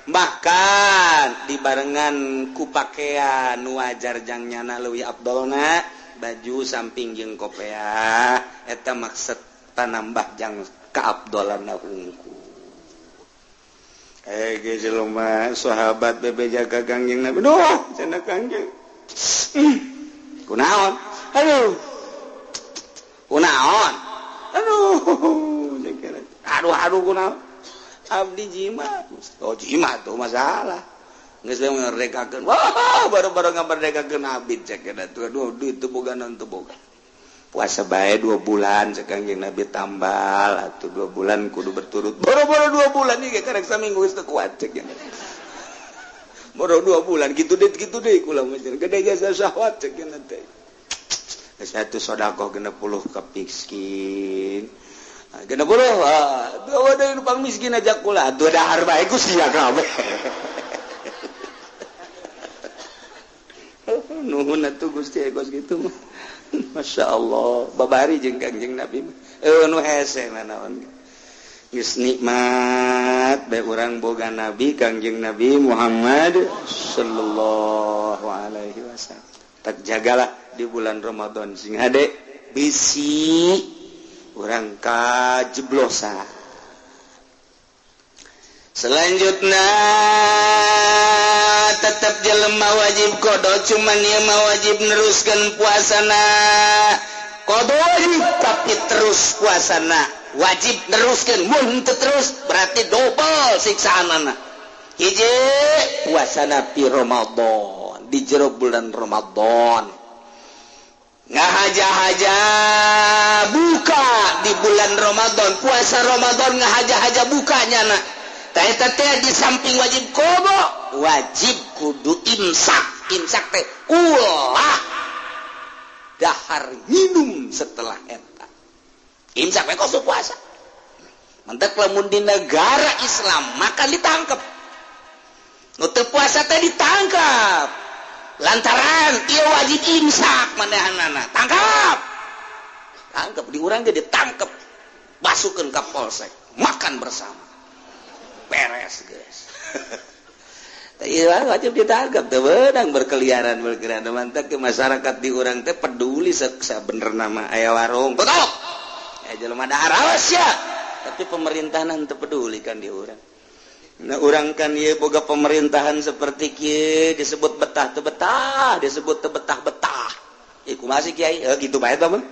bahkan dibarengan ku pakaian nu wajar jang nyana leuwih afdolna baju samping jeung kopea eta maksud tanambah jang kaafdolanna hungkul. Geus jelema sahabat bebeja ka Kangjeng Nabi. Duh, cenah Kangjeng. Kunaon? Aduh. Kunaon? Aduh, aduh aduh kunaon? Abdi jima. Oh, jima tuh masalah. Geus we ngerdekakeun. Wah, baru-baru ngamerdekakeun abid cek eta tuh. Aduh, duit teu boga naon teu boga. Puasa bae 2 bulan cek Kangjeng Nabi tambal atuh 2 bulan kudu berturut. Boro-boro 2 bulan ieu karek saminggu geus teu kuat cek. Boro 2 bulan kitu deui kula mah gede jasa syahwat cek teh. Geus atuh sedekah 60 ka miskin. 60 ah deui nu pang miskin aja kula atuh dahar bae ku sia kabeh. Nuhun atuh Gusti kos kitu mah. Masya Allah, babari jeung Kangjeng Nabi mah. Nu hese nanaon. Geus nikmat bae urang boga Nabi Kangjeng Nabi Muhammad sallallahu alaihi wasallam. Tak jagalah di bulan Ramadan sing hade bisi urang kajeblosan. Selanjutnya tetap jelema wajib qada, cuman ieu mah wajib neruskeun puasana. Qada wajib tapi terus puasana, wajib neruskeun, mun teu terus berarti dobel siksaanana. Hiji puasana pi Ramadan, di jero bulan Ramadan. Ngahaja-haja buka di di bulan Ramadan, puasa Ramadan ngahaja-haja bukanya na. Tah eta teh di samping wajib qadha, wajib kudu imsak. Imsak teh ulah dahar minum setelah eta. Imsak we kos puasa. Mantak lamun di negara Islam maka ditangkap. Nu teu puasa teh ditangkap. Lantaran ieu wajib imsak manehanana. Tangkap. Tangkap di urang ge ditangkap. Masukkeun ka polsek, makan bersama. Beres, guys. Iya wajib ditangkap teu beunang berkeliaran berkeliaran. Mantak ke masyarakat di urang teh peduli sabenerna mah aya warung. Tutup. Aya jelema dahar awas ya. Tapi pemerintahan teu peduli kan di urang. Nah urang kan ieu boga pemerintahan seperti kieu disebut betah teu betah, disebut teu betah betah. Ieu kumaha sih kiai? Gitu bae tah mah.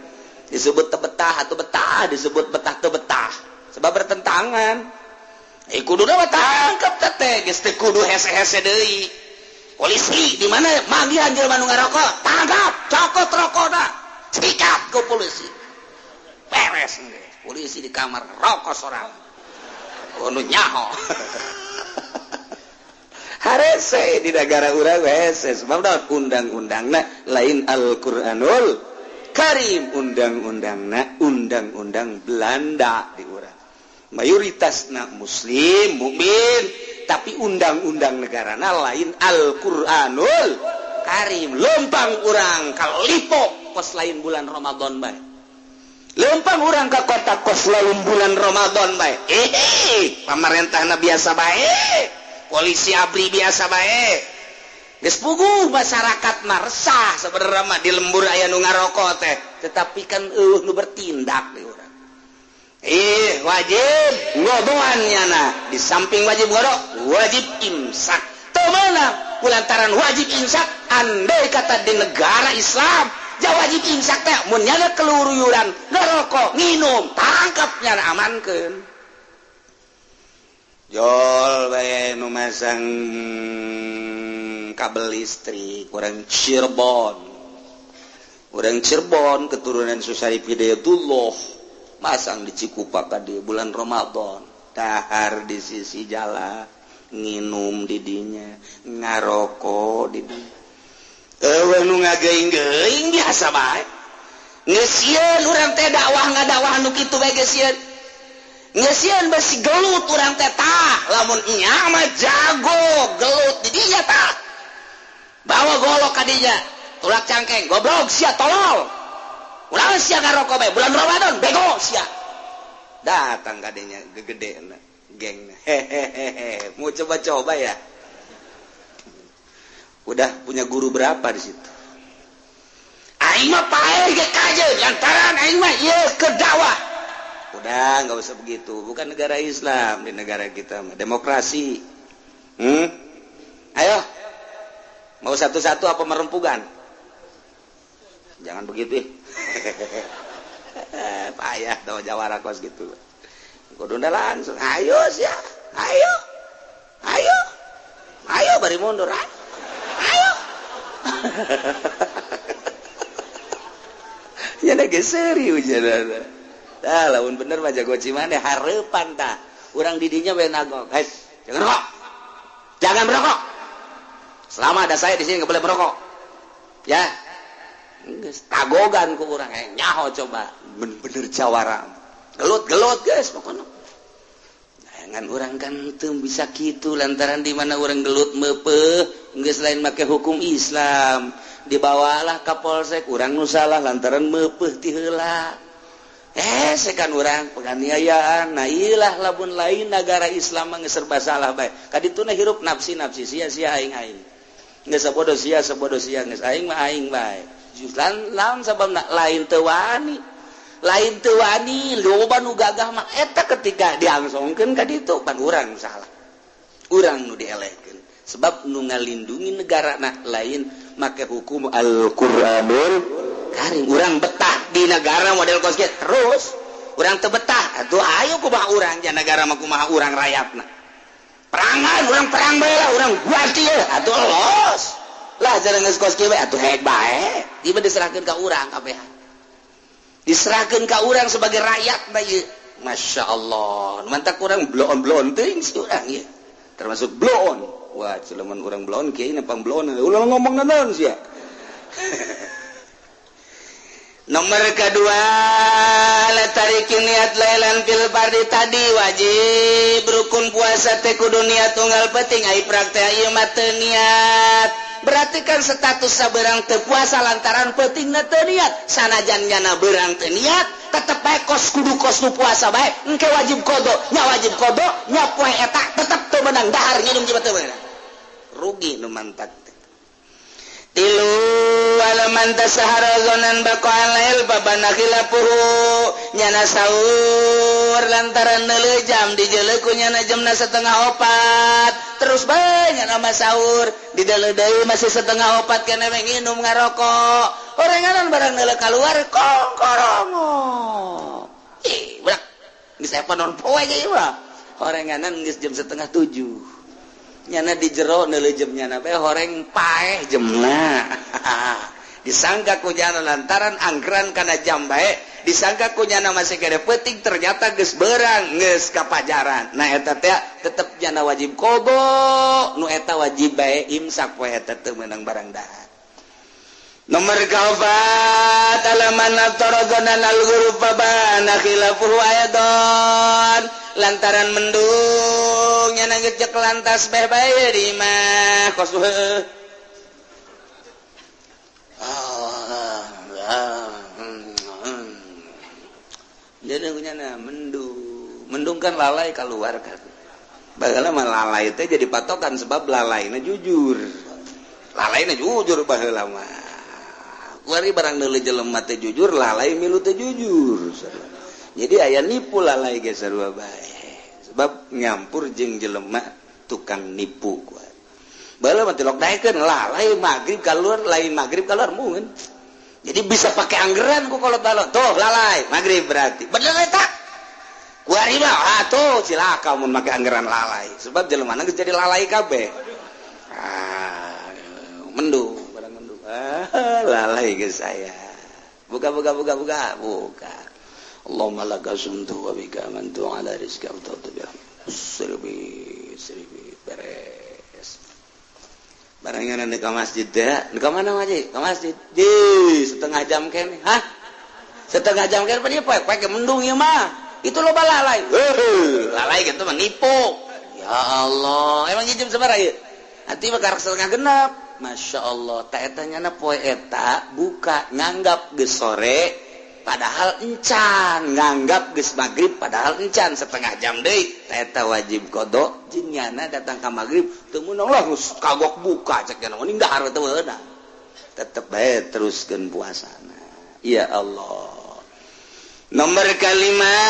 Disebut teu betah atau betah, disebut betah teu betah. Sebab bertentangan. Kuduna mah tangkep teh geus teu kudu hese-hese deui. Polisi di mana manggihan jelema nu ngarokok, tangkap, cokot rokona, sikat ku polisi. Beres geus. Polisi di kamar rokok sorang. Nu nyaho. Harese di negara urang hese sebab undang-undangna lain Al-Qur'anul Karim, undang-undangna undang-undang Belanda di urang. Mayoritasna muslim mukmin tapi undang-undang negarana lain Al-Qur'anul Karim. Lempang urang ka Lipo kos lain bulan Ramadan bae. Lempang urang ka kota kos lain bulan Ramadan bae. Pamarentahna biasa bae. Polisi ABRI biasa bae. Geus puguh masyarakat mah resah sebenarnya mah di lembur aya nu ngarokok teh, tetapi kan eueuh nu bertindak di urang. Wajib ngodoannya na di samping wajib godok wajib imsak. Teu meunang kulantaran wajib imsak andai kata di negara Islam ja wajib imsak teh mun nyana keluruyuran ngerokok nginum tangkap nyana amankeun. Jol bae nu masang kabel listrik urang Cirebon. Urang Cirebon keturunan Syarif Hidayatullah masang di Cikupa di bulan Ramadan, dahar di sisi jalan, nginum di dinya, ngaroko di dinya. Eueuh nu ngageuing-geuing biasa bae. Geus sieun urang teh dakwah ngadakwah nu kitu bae geus sieun. Geus sieun besi gelut urang teh tah, lamun nya mah jago gelut di dinya tah. Bawa golok ka dinya, tulak cangkeng, goblok sia tolol. Ulah sia ngarokok bae bulan Ramadan bego sia. Datang kadenya gegede geng. Hehehe, mau coba-coba ya. Udah punya guru berapa di situ? Aing mah paeh ge kajeun lantaran aing mah ieu keur dakwah. Udah enggak usah begitu, bukan negara Islam di negara kita mah demokrasi. Ayo. Mau satu-satu apa merempugan? Jangan begitu. Payah tau jawara kos gitu. Kudu langsung ayo sia. Ayo. Ayo. Ayo bari mundur. Ayo. Ya geus serius cenah. Tah lamun bener mah jago cimande hareupan tah. Urang di dinya we nagok. Hei, jangan rokok. Jangan merokok. Selama ada saya di sini enggak boleh merokok. Ya. Geus tagogan ku urang nyaho coba bener-bener jawara. Gelut-gelut geus pokona. Jangan urang kan teu bisa kitu lantaran di mana urang gelut meupeuh geus lain make hukum Islam. Dibawalah ka polsek urang nu salah lantaran meupeuh ti heula. Sekan urang penganiayaan. Nah ilah lamun lain negara Islam mah geus serba salah bae. Kadituna hirup nafsi-nafsi sia-sia aing-aing. Geus sabodo sia sabodo sia geus aing mah aing bae. Lawan sababna lain teu wani. Lain teu wani loba nu gagah mah eta ketika diangsongkeun ka ditu pan urang salah. Urang nu dielehkeun. Sebab nu ngalindungi negarana lain make hukum Al-Qur'anul Karim. Urang betah di negara model kos kieu terus urang teu betah atuh ayo kumaha urang ja negara mah kumaha urang rakyatna. Perangan urang perang bae lah urang ganti atuh los. Lah jarang geus kos kieu atuh hek bae. Ieu diserahkeun ka urang kabeh. Diserahkeun ka urang sebagai rakyat na ieu. Masya Allah, mantak urang bloon-bloon teuing si urang ieu. Termasuk bloon. Wah, culeman urang bloon kiai nepang bloon. Ulah ngomong naon sia. Nomor kedua, tarikin niat lailan fil fardi tadi wajib rukun puasa teh kudu niat tunggal penting ai praktek ieu mah teu niat. Berarti kan status sabeurang teu puasa lantaran peutingna teu niat. Sanajan nyana beurang teu niat, tetep bae kos kudu kos nu puasa bae. Engke wajib qada, nya wajib qada, nya poe eta tetep teu meunang dahar nginum jiwa teu meunang. Rugi nu mantak. Tilu alaman tasahara zonan baqa'al lail babana khilafuhu nyana sahur lantaran neuleuh jam dijeuleuh ku nyana jamna 3:30 terus bae nyana mah sahur dideuleuh deui masih 3:30 keneh we nginum ngarokok orenganan barang neuleuh kaluar kongkorongo ih budak geus aya panon poe ge ieu mah orenganan geus jam 6:30 nyana di jero neuleuh jam nyana bae horeng paeh jemna. Disangka ku nyana lantaran angkeran kana jam bae, disangka ku nyana masih gede peuting ternyata geus beurang geus kapajaran. Nah eta teh tetep nyana wajib qada, nu eta wajib bae imsak poe eta teu meunang barang dahar. Nomor kaopat alaman aftaradana al-ghurub bana khilafuhu aydan lantaran mendung nyana ngecek lantas bae bae di imah kos heuh. Jadi nyana mendung, mendung kan lalai keluar kan. Baheula mah lalai teh jadi patokan sebab lalaina jujur. Lalaina jujur baheula mah. Kuari barang deuleu jelema teh jujur, lalai milu teh jujur. Jadi aya nipu lalai ge sarua bae. Sebab nyampur jeung jelema tukang nipu kuari. Baheula mah tilok daekeun lalai magrib kaluar, lain magrib kaluar mungkin. Jadi bisa pakai anggeran ku kolot balot. Tuh lalai magrib berarti. Bener eta. Kuari mah atuh cilaka mun make anggeran lalai. Sebab jelema geus jadi lalai kabeh. Ah, mendung. Lalai ke saya. Buka buka buka buka buka. Allahumma laka sumtu wa bika amantu ala rizqa wa bi sirbi sirbi beres. Barangnya nanti ke masjid deh. Ke mana masjid? Ke masjid. Di setengah jam kene. Hah? Setengah jam kene pan ieu poek-poek mendung ieu mah. Itu loba lalai. Heuh, lalai kitu mah nipu. Ya Allah, emang jam sabaraha ieu? Atuh mah karak setengah genep. Masya Allah, tak eta nyana poe eta buka nganggap geus sore padahal encan, nganggap geus magrib padahal encan setengah jam deui. Tak eta wajib qada jeung nyana datang ka magrib teu meunang lah geus kagok buka cek nyana mending dahar teu meunang. Tetep bae teruskeun puasana. Ya Allah. Nomor kelima,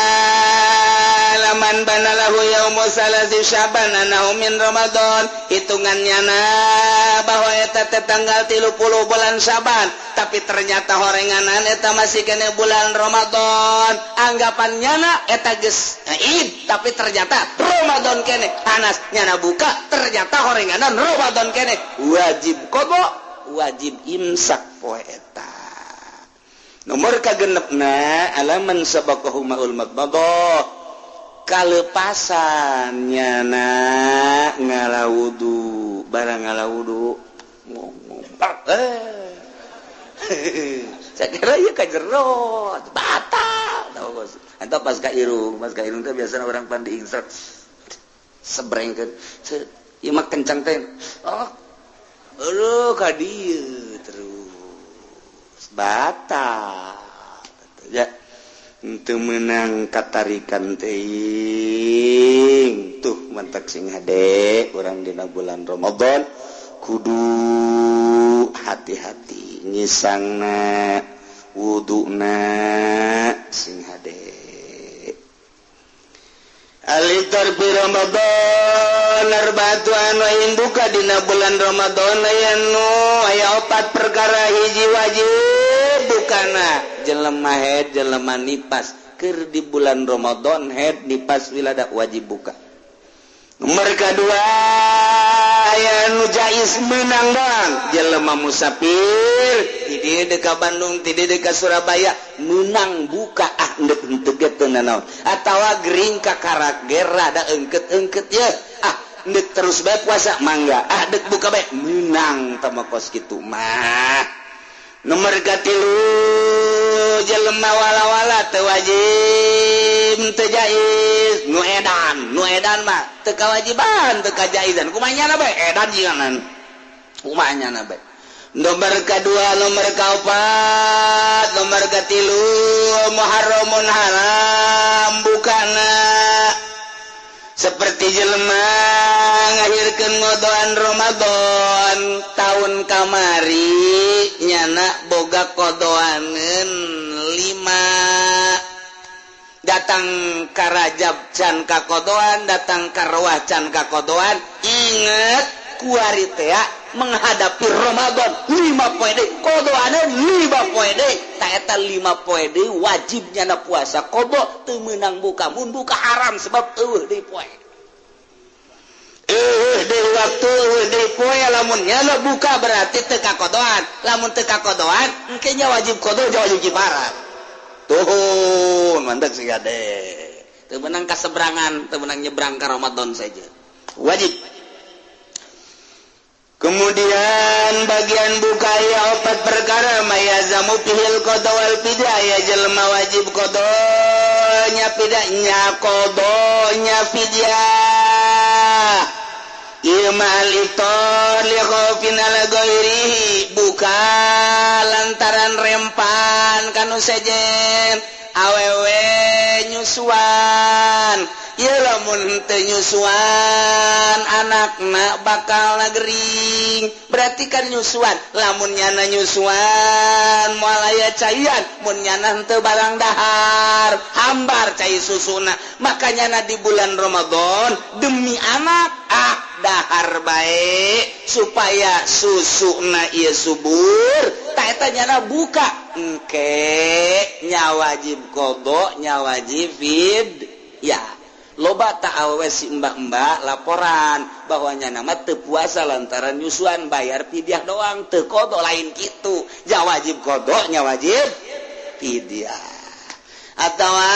laman banalahu yaumu salasi syaban anahu min Ramadan. Hitungannya na bahwa eta teh tanggal 30 bulan Syaban, tapi ternyata horenganan eta masih kene bulan Ramadan. Anggapannya na eta geus Id, tapi ternyata Ramadan kene. Anas nyana buka, ternyata horenganan Ramadan kene. Wajib qada, wajib imsak poe eta. Nomor kagenepna alaman sabaqahu maul madmadah kalepasan nyana ngalawudu barang ngalawudu ngomong sakira ieu ka jero batal atau pas ka irung teh biasana urang pan diingsek sebrengkeun ieu mah kencang teh oh aduh ka dieu terus batal ya teu meunang katarikan teuing tuh mantak sing hade urang dina bulan Ramadan kudu hati-hati ngisangna wuduna sing hade alitar bi Ramadan arba'atu anwa'in buka dina bulan Ramadan aya nu aya opat perkara hiji wajib bukana jelema haid jelema nipas keur di bulan Ramadan haid nipas wilada wajib buka. Nomor kedua aya nu jaiz meunang doang jelema musafir ti dieu deuk ka Bandung ti dieu deuk ka Surabaya meunang buka ah endek henteu ge teu nanaon atawa gering ka karak ge rada eungkeut-eungkeut ye ah endek terus bae puasa mangga ah dek buka bae meunang tah mah kos kitu mah. Nomor katilu jelema wala-wala teu wajib teu jaiz nu edan mah teu kawajiban teu kajaizan kumaha nyana bae edan jiganan kumaha nyana bae. Nomor kadua nomor kaopat nomor katilu muharramun haram bukana seperti jelema ngahirkeun ngodoan Ramadan tahun kamari nyana boga kodoaneun 5 datang ka Rajab can kakodoan datang ka Rawah can kakodoan inget kuari teh menghadapi Ramadan 5 poe deui kodoaneun 5 poe deui ta eta 5 poe deui wajib nyana puasa qada teu meunang buka mun buka haram sebab eueuh deui poe eueuh deui waktu eueuh deui poe lamun nyana buka berarti teu kakodoan lamun teu kakodoan engke nya wajib qada wajib kifarat tuh mantap sih gade teu meunang kaseberangan teu meunang nyebrang ka Ramadan saja wajib. Kemudian bagian buka ya opat perkara mayazamu pihil qada wal fidyah ya jelema wajib qadanya fidyahnya qadanya fidyah ieu ma'al iftar li khaufin ala ghairihi buka lantaran rempan kanu sejen awewe nyusuan ieu lamun teu nyusuan anakna bakal gering berarti kan nyusuan lamun nyana nyusuan moal aya caian mun nyana henteu barang dahar hambar cai susuna maka nyana di bulan Ramadan demi anak ah dahar bae supaya susuna ieu subur ta eta nyana buka engke nya wajib qada nya wajib fidyah. Loba tak awewe si mbak-mbak laporan bahwa nyana mah teu puasa lantaran nyusuan bayar fidyah doang teu qada lain kitu nya wajib qada nya wajib fidyah. Atawa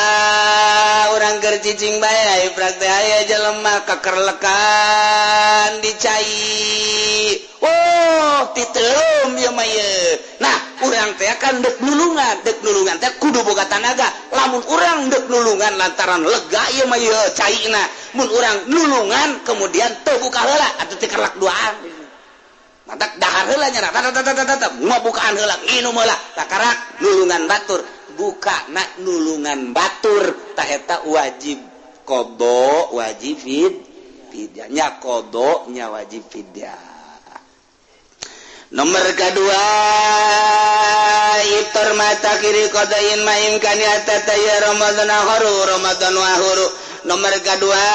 urang keur cicing bae aya praktek aya jelema kakerlekan dicai oh titeum ieu mah ieu. Nah urang teh kan dek nulungan teh kudu boga tanaga lamun urang dek nulungan lantaran lega ieu mah ieu caina mun urang nulungan kemudian teu buka heula atuh teh kerlak duaan matak dahar heula nya tata ngabukaan heula nginum heula takarak nulungan batur buka nak nulungan batur ta eta wajib qada wajib fidyah nya qada nya wajib fidyah. Nomor kedua iftar mata kiri qadain ma imkani atata ya Ramadan akhiru Ramadan wahuru. Nomor kedua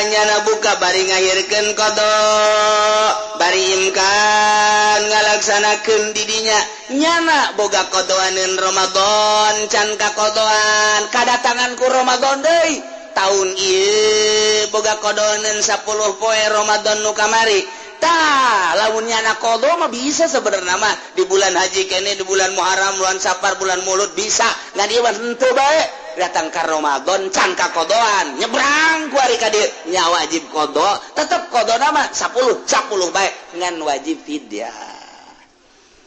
nyana buka bari ngahirkeun qada bari imkan ngalaksanakeun didinya nyana boga qadoaneun Ramadan can kakodoan kadatangan ku Ramadan deui tahun ieu boga qadoaneun 10 poe Ramadan nu kamari. Tah lamun nyana qada mah bisa sebenarnya mah di bulan haji kene di bulan Muharram bulan Safar bulan Mulud bisa ngan ieu mah henteu bae datang ka Ramadan can kakodoan nyebrang ku ari ka dieu nya wajib qada tetep qadana mah 10 10 bae ngan wajib fidyah.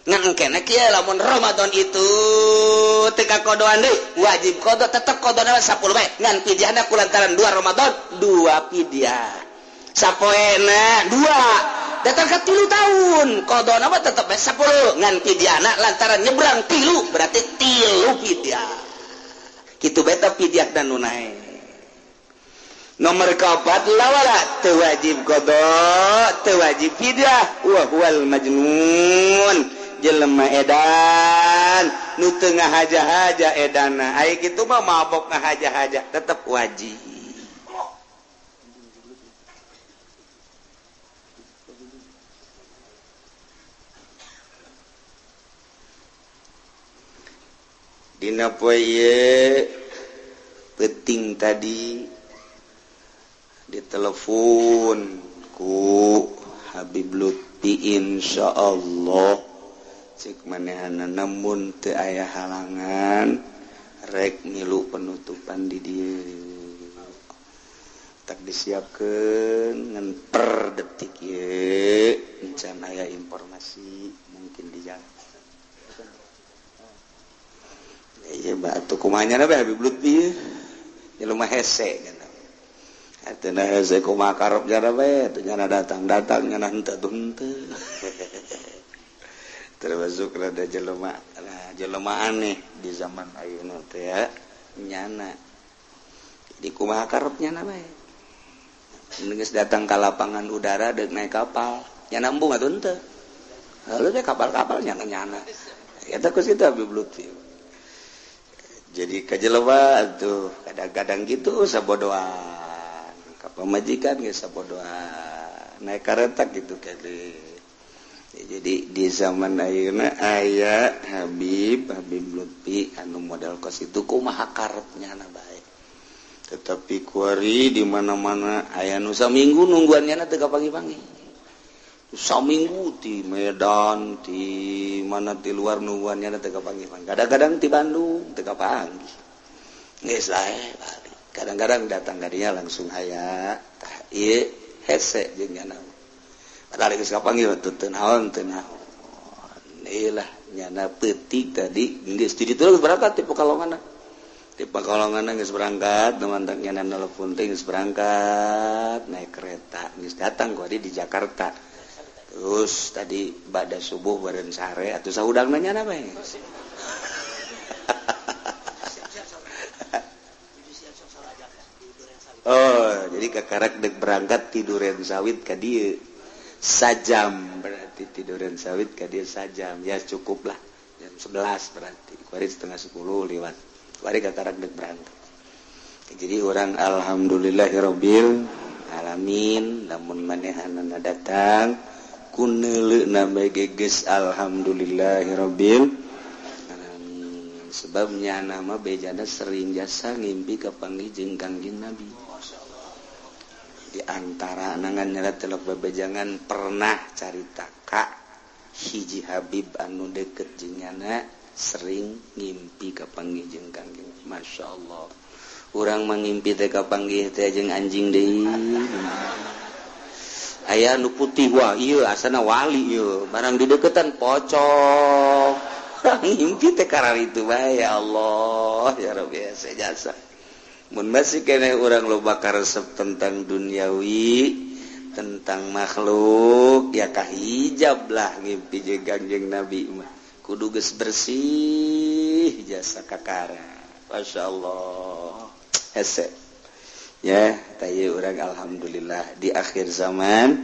Ngan engkene kieu lamun Ramadan itu teu kakodoan deui wajib qada tetep qadana 10 bae ngan fidyahna kulantaran 2 Ramadan 2 fidyah sapoena 2 datang ke 3 tahun qadana mah tetep 10 ngan fidyahna lantaran nyebrang 3 berarti 3 fidyah kitu beta fidyah dan nu naek. Nomor keempat lawala teu wajib qada teu wajib fidyah wa huwal majnun jelema edan nu teu ngahaja-haja edana ai kitu mah mabok ngahaja-haja tetep wajib. Dina poe ieu peuting tadi Ditelepon ku Habib Lutfi, insyaallah cek manehana namun teu aya halangan rek milu penutupan di dieu. Tak disiapkeun ngan per detik ieu encan aya informasi mungkin di jalan. Ieu batu kumaha nya bae Habib Lutfi jelema hese kan. Ateuna hese kumaha karep jara bae teu nyana datang-datang nyana henteu tuh henteu. Termasuk rada jelema, nah, jelema aneh di zaman ayeuna teh ya nyana. Jadi kumaha karep nyana bae. Geus datang ka lapangan udara deuk naik kapal, nyana embung atuh henteu. Lalu teh kapal-kapal nyana-nyana. Eta ku situ Habib Lutfi. Jadi kajelema tuh kadang-kadang gitu sabodoan. Ka pamajikan geus sabodoan. Naik kareta gitu kali. Jadi di zaman ayeuna aya Habib Habib Lutfi anu model kos itu kumaha karepnya na bae. Tetapi kuari di mana-mana aya nu saminggu nungguan nyana teu kapanggih-panggih. Saminggu ti Medan, ti mana ti luar nungguan nyana teu kapanggih-panggih. Kadang-kadang ti Bandung teu kapanggih. Geus lae balik. Kadang-kadang datang ka dinya langsung aya tah ieu hese jeung nyana. Padahal geus kapanggih teu teu naon teu naon. Ieu lah nyana peutik tadi geus di ditu geus berangkat ti Pekalongan. Di Pekalongan geus berangkat, teman-teman nyana nelpon teh geus berangkat naik kereta, geus datang kuari di Jakarta. Terus tadi bada subuh badan sare atuh saudangna nyana bae. Oh, jadi kakarak dek berangkat tiduren sawit ka dieu. Sajam berarti tiduren sawit ka dieu sajam. Ya cukup lah. Jam 11 berarti. Kuari 9:30 lewat. Kuari kakarak dek berangkat. Jadi orang alhamdulillahirabbil alamin lamun manehanana datang kuneuleuh bae geges alhamdulillahirabbil alamin. Sebabnya nama bejana sering jasa ngimpi kapanggih jeung Kangjeng Nabi. Di antara nangan nyerat telok bebejangan pernah carita ka hiji Habib anu deket jeung nyana sering ngimpi kapanggih jeung Kangjeng. Masya Allah. Urang mangimpi teh kapanggih teh jeung anjing deui. Aya nu putih wah ieu asana wali ieu barang dideketan pocong. Urang ngimpi teh kararitu bae ya Allah ya Rabbi hese jasa. Mun masih keneh urang loba karesep tentang duniawi, tentang makhluk, ya kahijab lah ngimpi jeung Kangjeng Nabi mah. Kudu geus bersih jasa kakara. Masya Allah. Hese. Ya, tah urang alhamdulillah di akhir zaman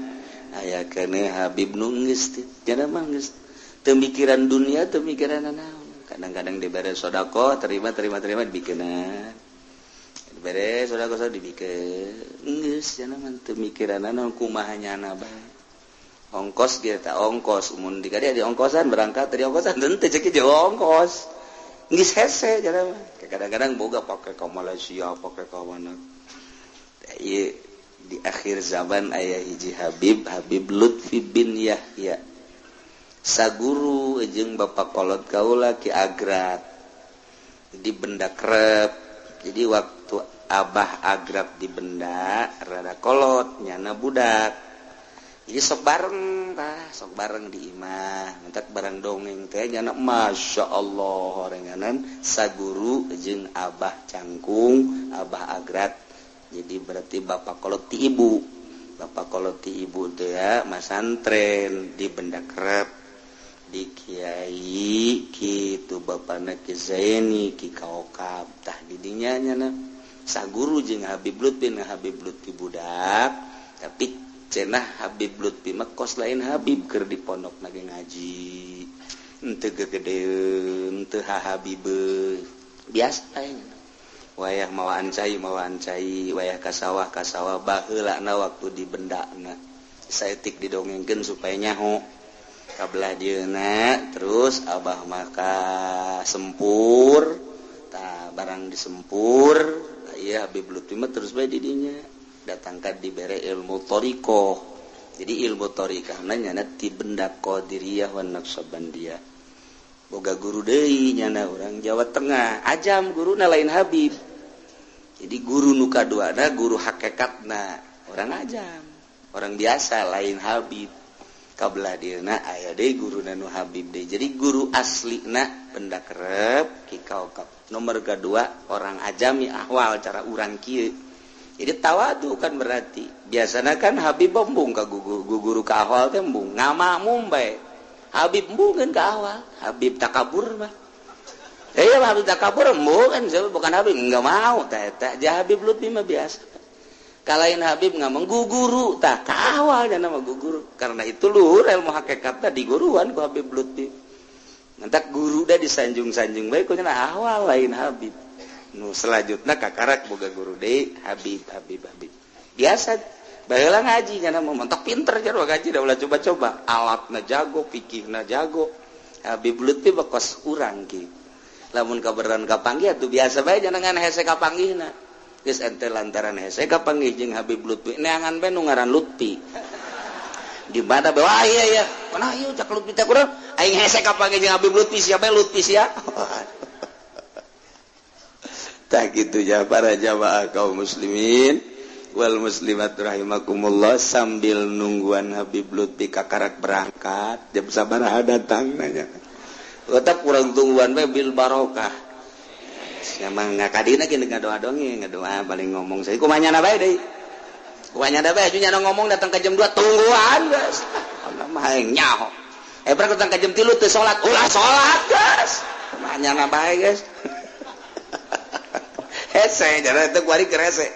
aya keneh Habib nu geus teu mah geus teu mikiran dunia, teu mikiran naon. Kadang-kadang dibere sedekah, terima dibikeunna. Beres sudah kosong dibikeun geus cenah mah teu mikiranana kumaha nyana bae. Ongkos ge tah ongkos mun di kadieu di ongkosan berangkat tadi ongkosan henteu cek jeung ongkos. Geus hese cenah mah. Kadang-kadang boga pake ka Malaysia, pake ka mana. Ieu di akhir zaman aya hiji Habib, Habib Lutfi bin Yahya. Saguru jeung bapak kolot kaula Ki Agrat di benda krep. Jadi waktu Abah Agrab di benda rada kolot nyana budak. Jadi sok bareng tah, sok bareng di imah, mentak bareng dongeng teh nyana Masya Allah orenganan saguru jeung Abah Cangkung, Abah Agrat. Jadi berarti bapak kolot ti ibu. Bapak kolot ti ibu teh ya masantren di benda krep. Di kiai kitu bapana Ki Zaini Ki Kaokab tah didinya nyana saguru jeung Habib Lutfi, nah Habib Lutfi budak tapi cenah Habib Lutfi mah kos lain Habib keur di pondok na ge ngaji henteu gegedeun henteu hahabibeun biasa nya wayah mawaan cai wayah ka sawah baheulana waktu di bendana saeutik didongengkeun supaya nyaho kabelah dieuna terus abah maka sempur tah barang disempur iya Habib Lutfi mah terus bae di dinya. Datangkan dibere ilmu thariqah. Jadi ilmu thariqahna nyana ti benda Qadiriyah wa Naqsyabandiyah. Boga guru deui nyana urang Jawa Tengah, ajam guruna lain Habib. Jadi guru nu kaduana guru hakikatna orang ajam, orang biasa lain Habib. Kabelah dieuna aya deui guruna nu Habib deui. Jadi guru aslina benda kerep Ki Kaukab. Nomor kedua orang ajami ahwal cara urang kieu. Jadi tawadu kan berarti biasanya kan Habib embung ka guru ka ahwal teh embung ngamakmum bae. Habib embungeun ka ahwal, Habib takabur mah. Habib takabur embung kan bukan Habib enggak mau teh eta. Ja Habib Lutfi mah biasa. Kalain Habib ngamang guguru tah ka ahwal nya nama guguru. Karena itu luhur ilmu hakikatna diguruan ku Habib Lutfi. Mantak guru da disanjung-sanjung bae ku nya ahwal lain Habib. Nu selanjutnya kakarak boga guru deui Habib Habib Habib. Biasa baheula ngaji nya mah mentok pinter jarwa ngaji da ulah coba-coba, alatna jago, pikirna jago. Habib Lutfi bekos urang ki. Lamun kaberan kapanggih atuh biasa bae jangan hese kapanggihna. Geus ente lantaran hese kapanggih jeung Habib Lutfi neangan bae nu ngaran Lutfi. Di mana bae wah iya iya, mana ieu cak Lutfi teh kurang aing hese kapanggih jeung Habib Lutfi sia bae Lutfi sia. Tak gitu ya para jamaah kaum muslimin wal muslimat rahimakumullah, sambil nungguan Habib Lutfi kakarak berangkat jam sabaraha datang nanya tetap kurang tungguan bae bil barokah. Emang ngakadina ge ngadoa dongeng ngadoa paling ngomong saya kumaha nyana bae deui kumaha nyana bae nya ngomong datang ke jam 2 tungguan geus mah nyaho berangkat datang ke jam 3 teu salat ulah salat geus kumaha nyana bae geus. Hese jarak itu kuari kerese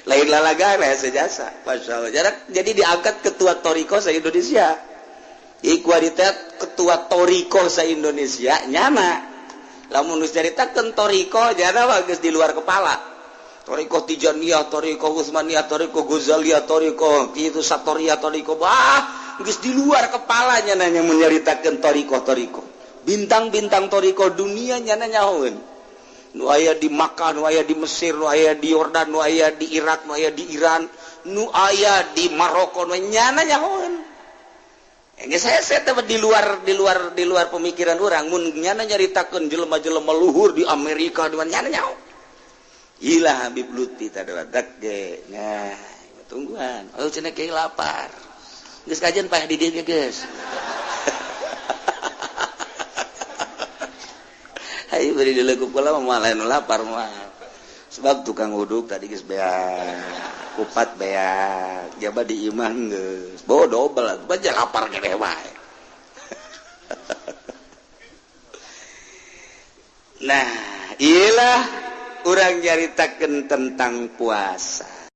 lain lalaga hese jasa masyaallah jarak. Jadi diangkat ketua toriko se Indonesia, ikuaritet ketua toriko se Indonesia nyana lamun geus caritakeun toriko jana mah geus di luar kepala. Toriko Tijaniyah, toriko Utsmaniyah, toriko Ghazaliyah, toriko kitu Satoriyah, toriko bah geus di luar kepalanya nanya menyaritakeun toriko-toriko bintang-bintang toriko dunia nyana nyahoeun. Nu aya di Makkah, nu aya di Mesir, nu aya di Yordan, nu aya di Irak, nu aya di Iran, nu aya di Maroko, nu nyana nyahoeun. Geus hese teh di luar pemikiran urang mun nyana nyaritakeun jelema-jelema luhur di Amerika di mana nyana nyaho. Ilah Habib Lutfi teh dak ge. Nah, tungguan. Oh cenah ke lapar. Geus kajian pah di dieu geus. Ayo beri dilekup kula mah lain lapar mah. Sebab tukang uduk tadi geus beak, kupat beak, jaba di imah geus. Bawa dobel atuh bae lapar keneh wae. Nah, iyalah urang nyaritakeun tentang puasa.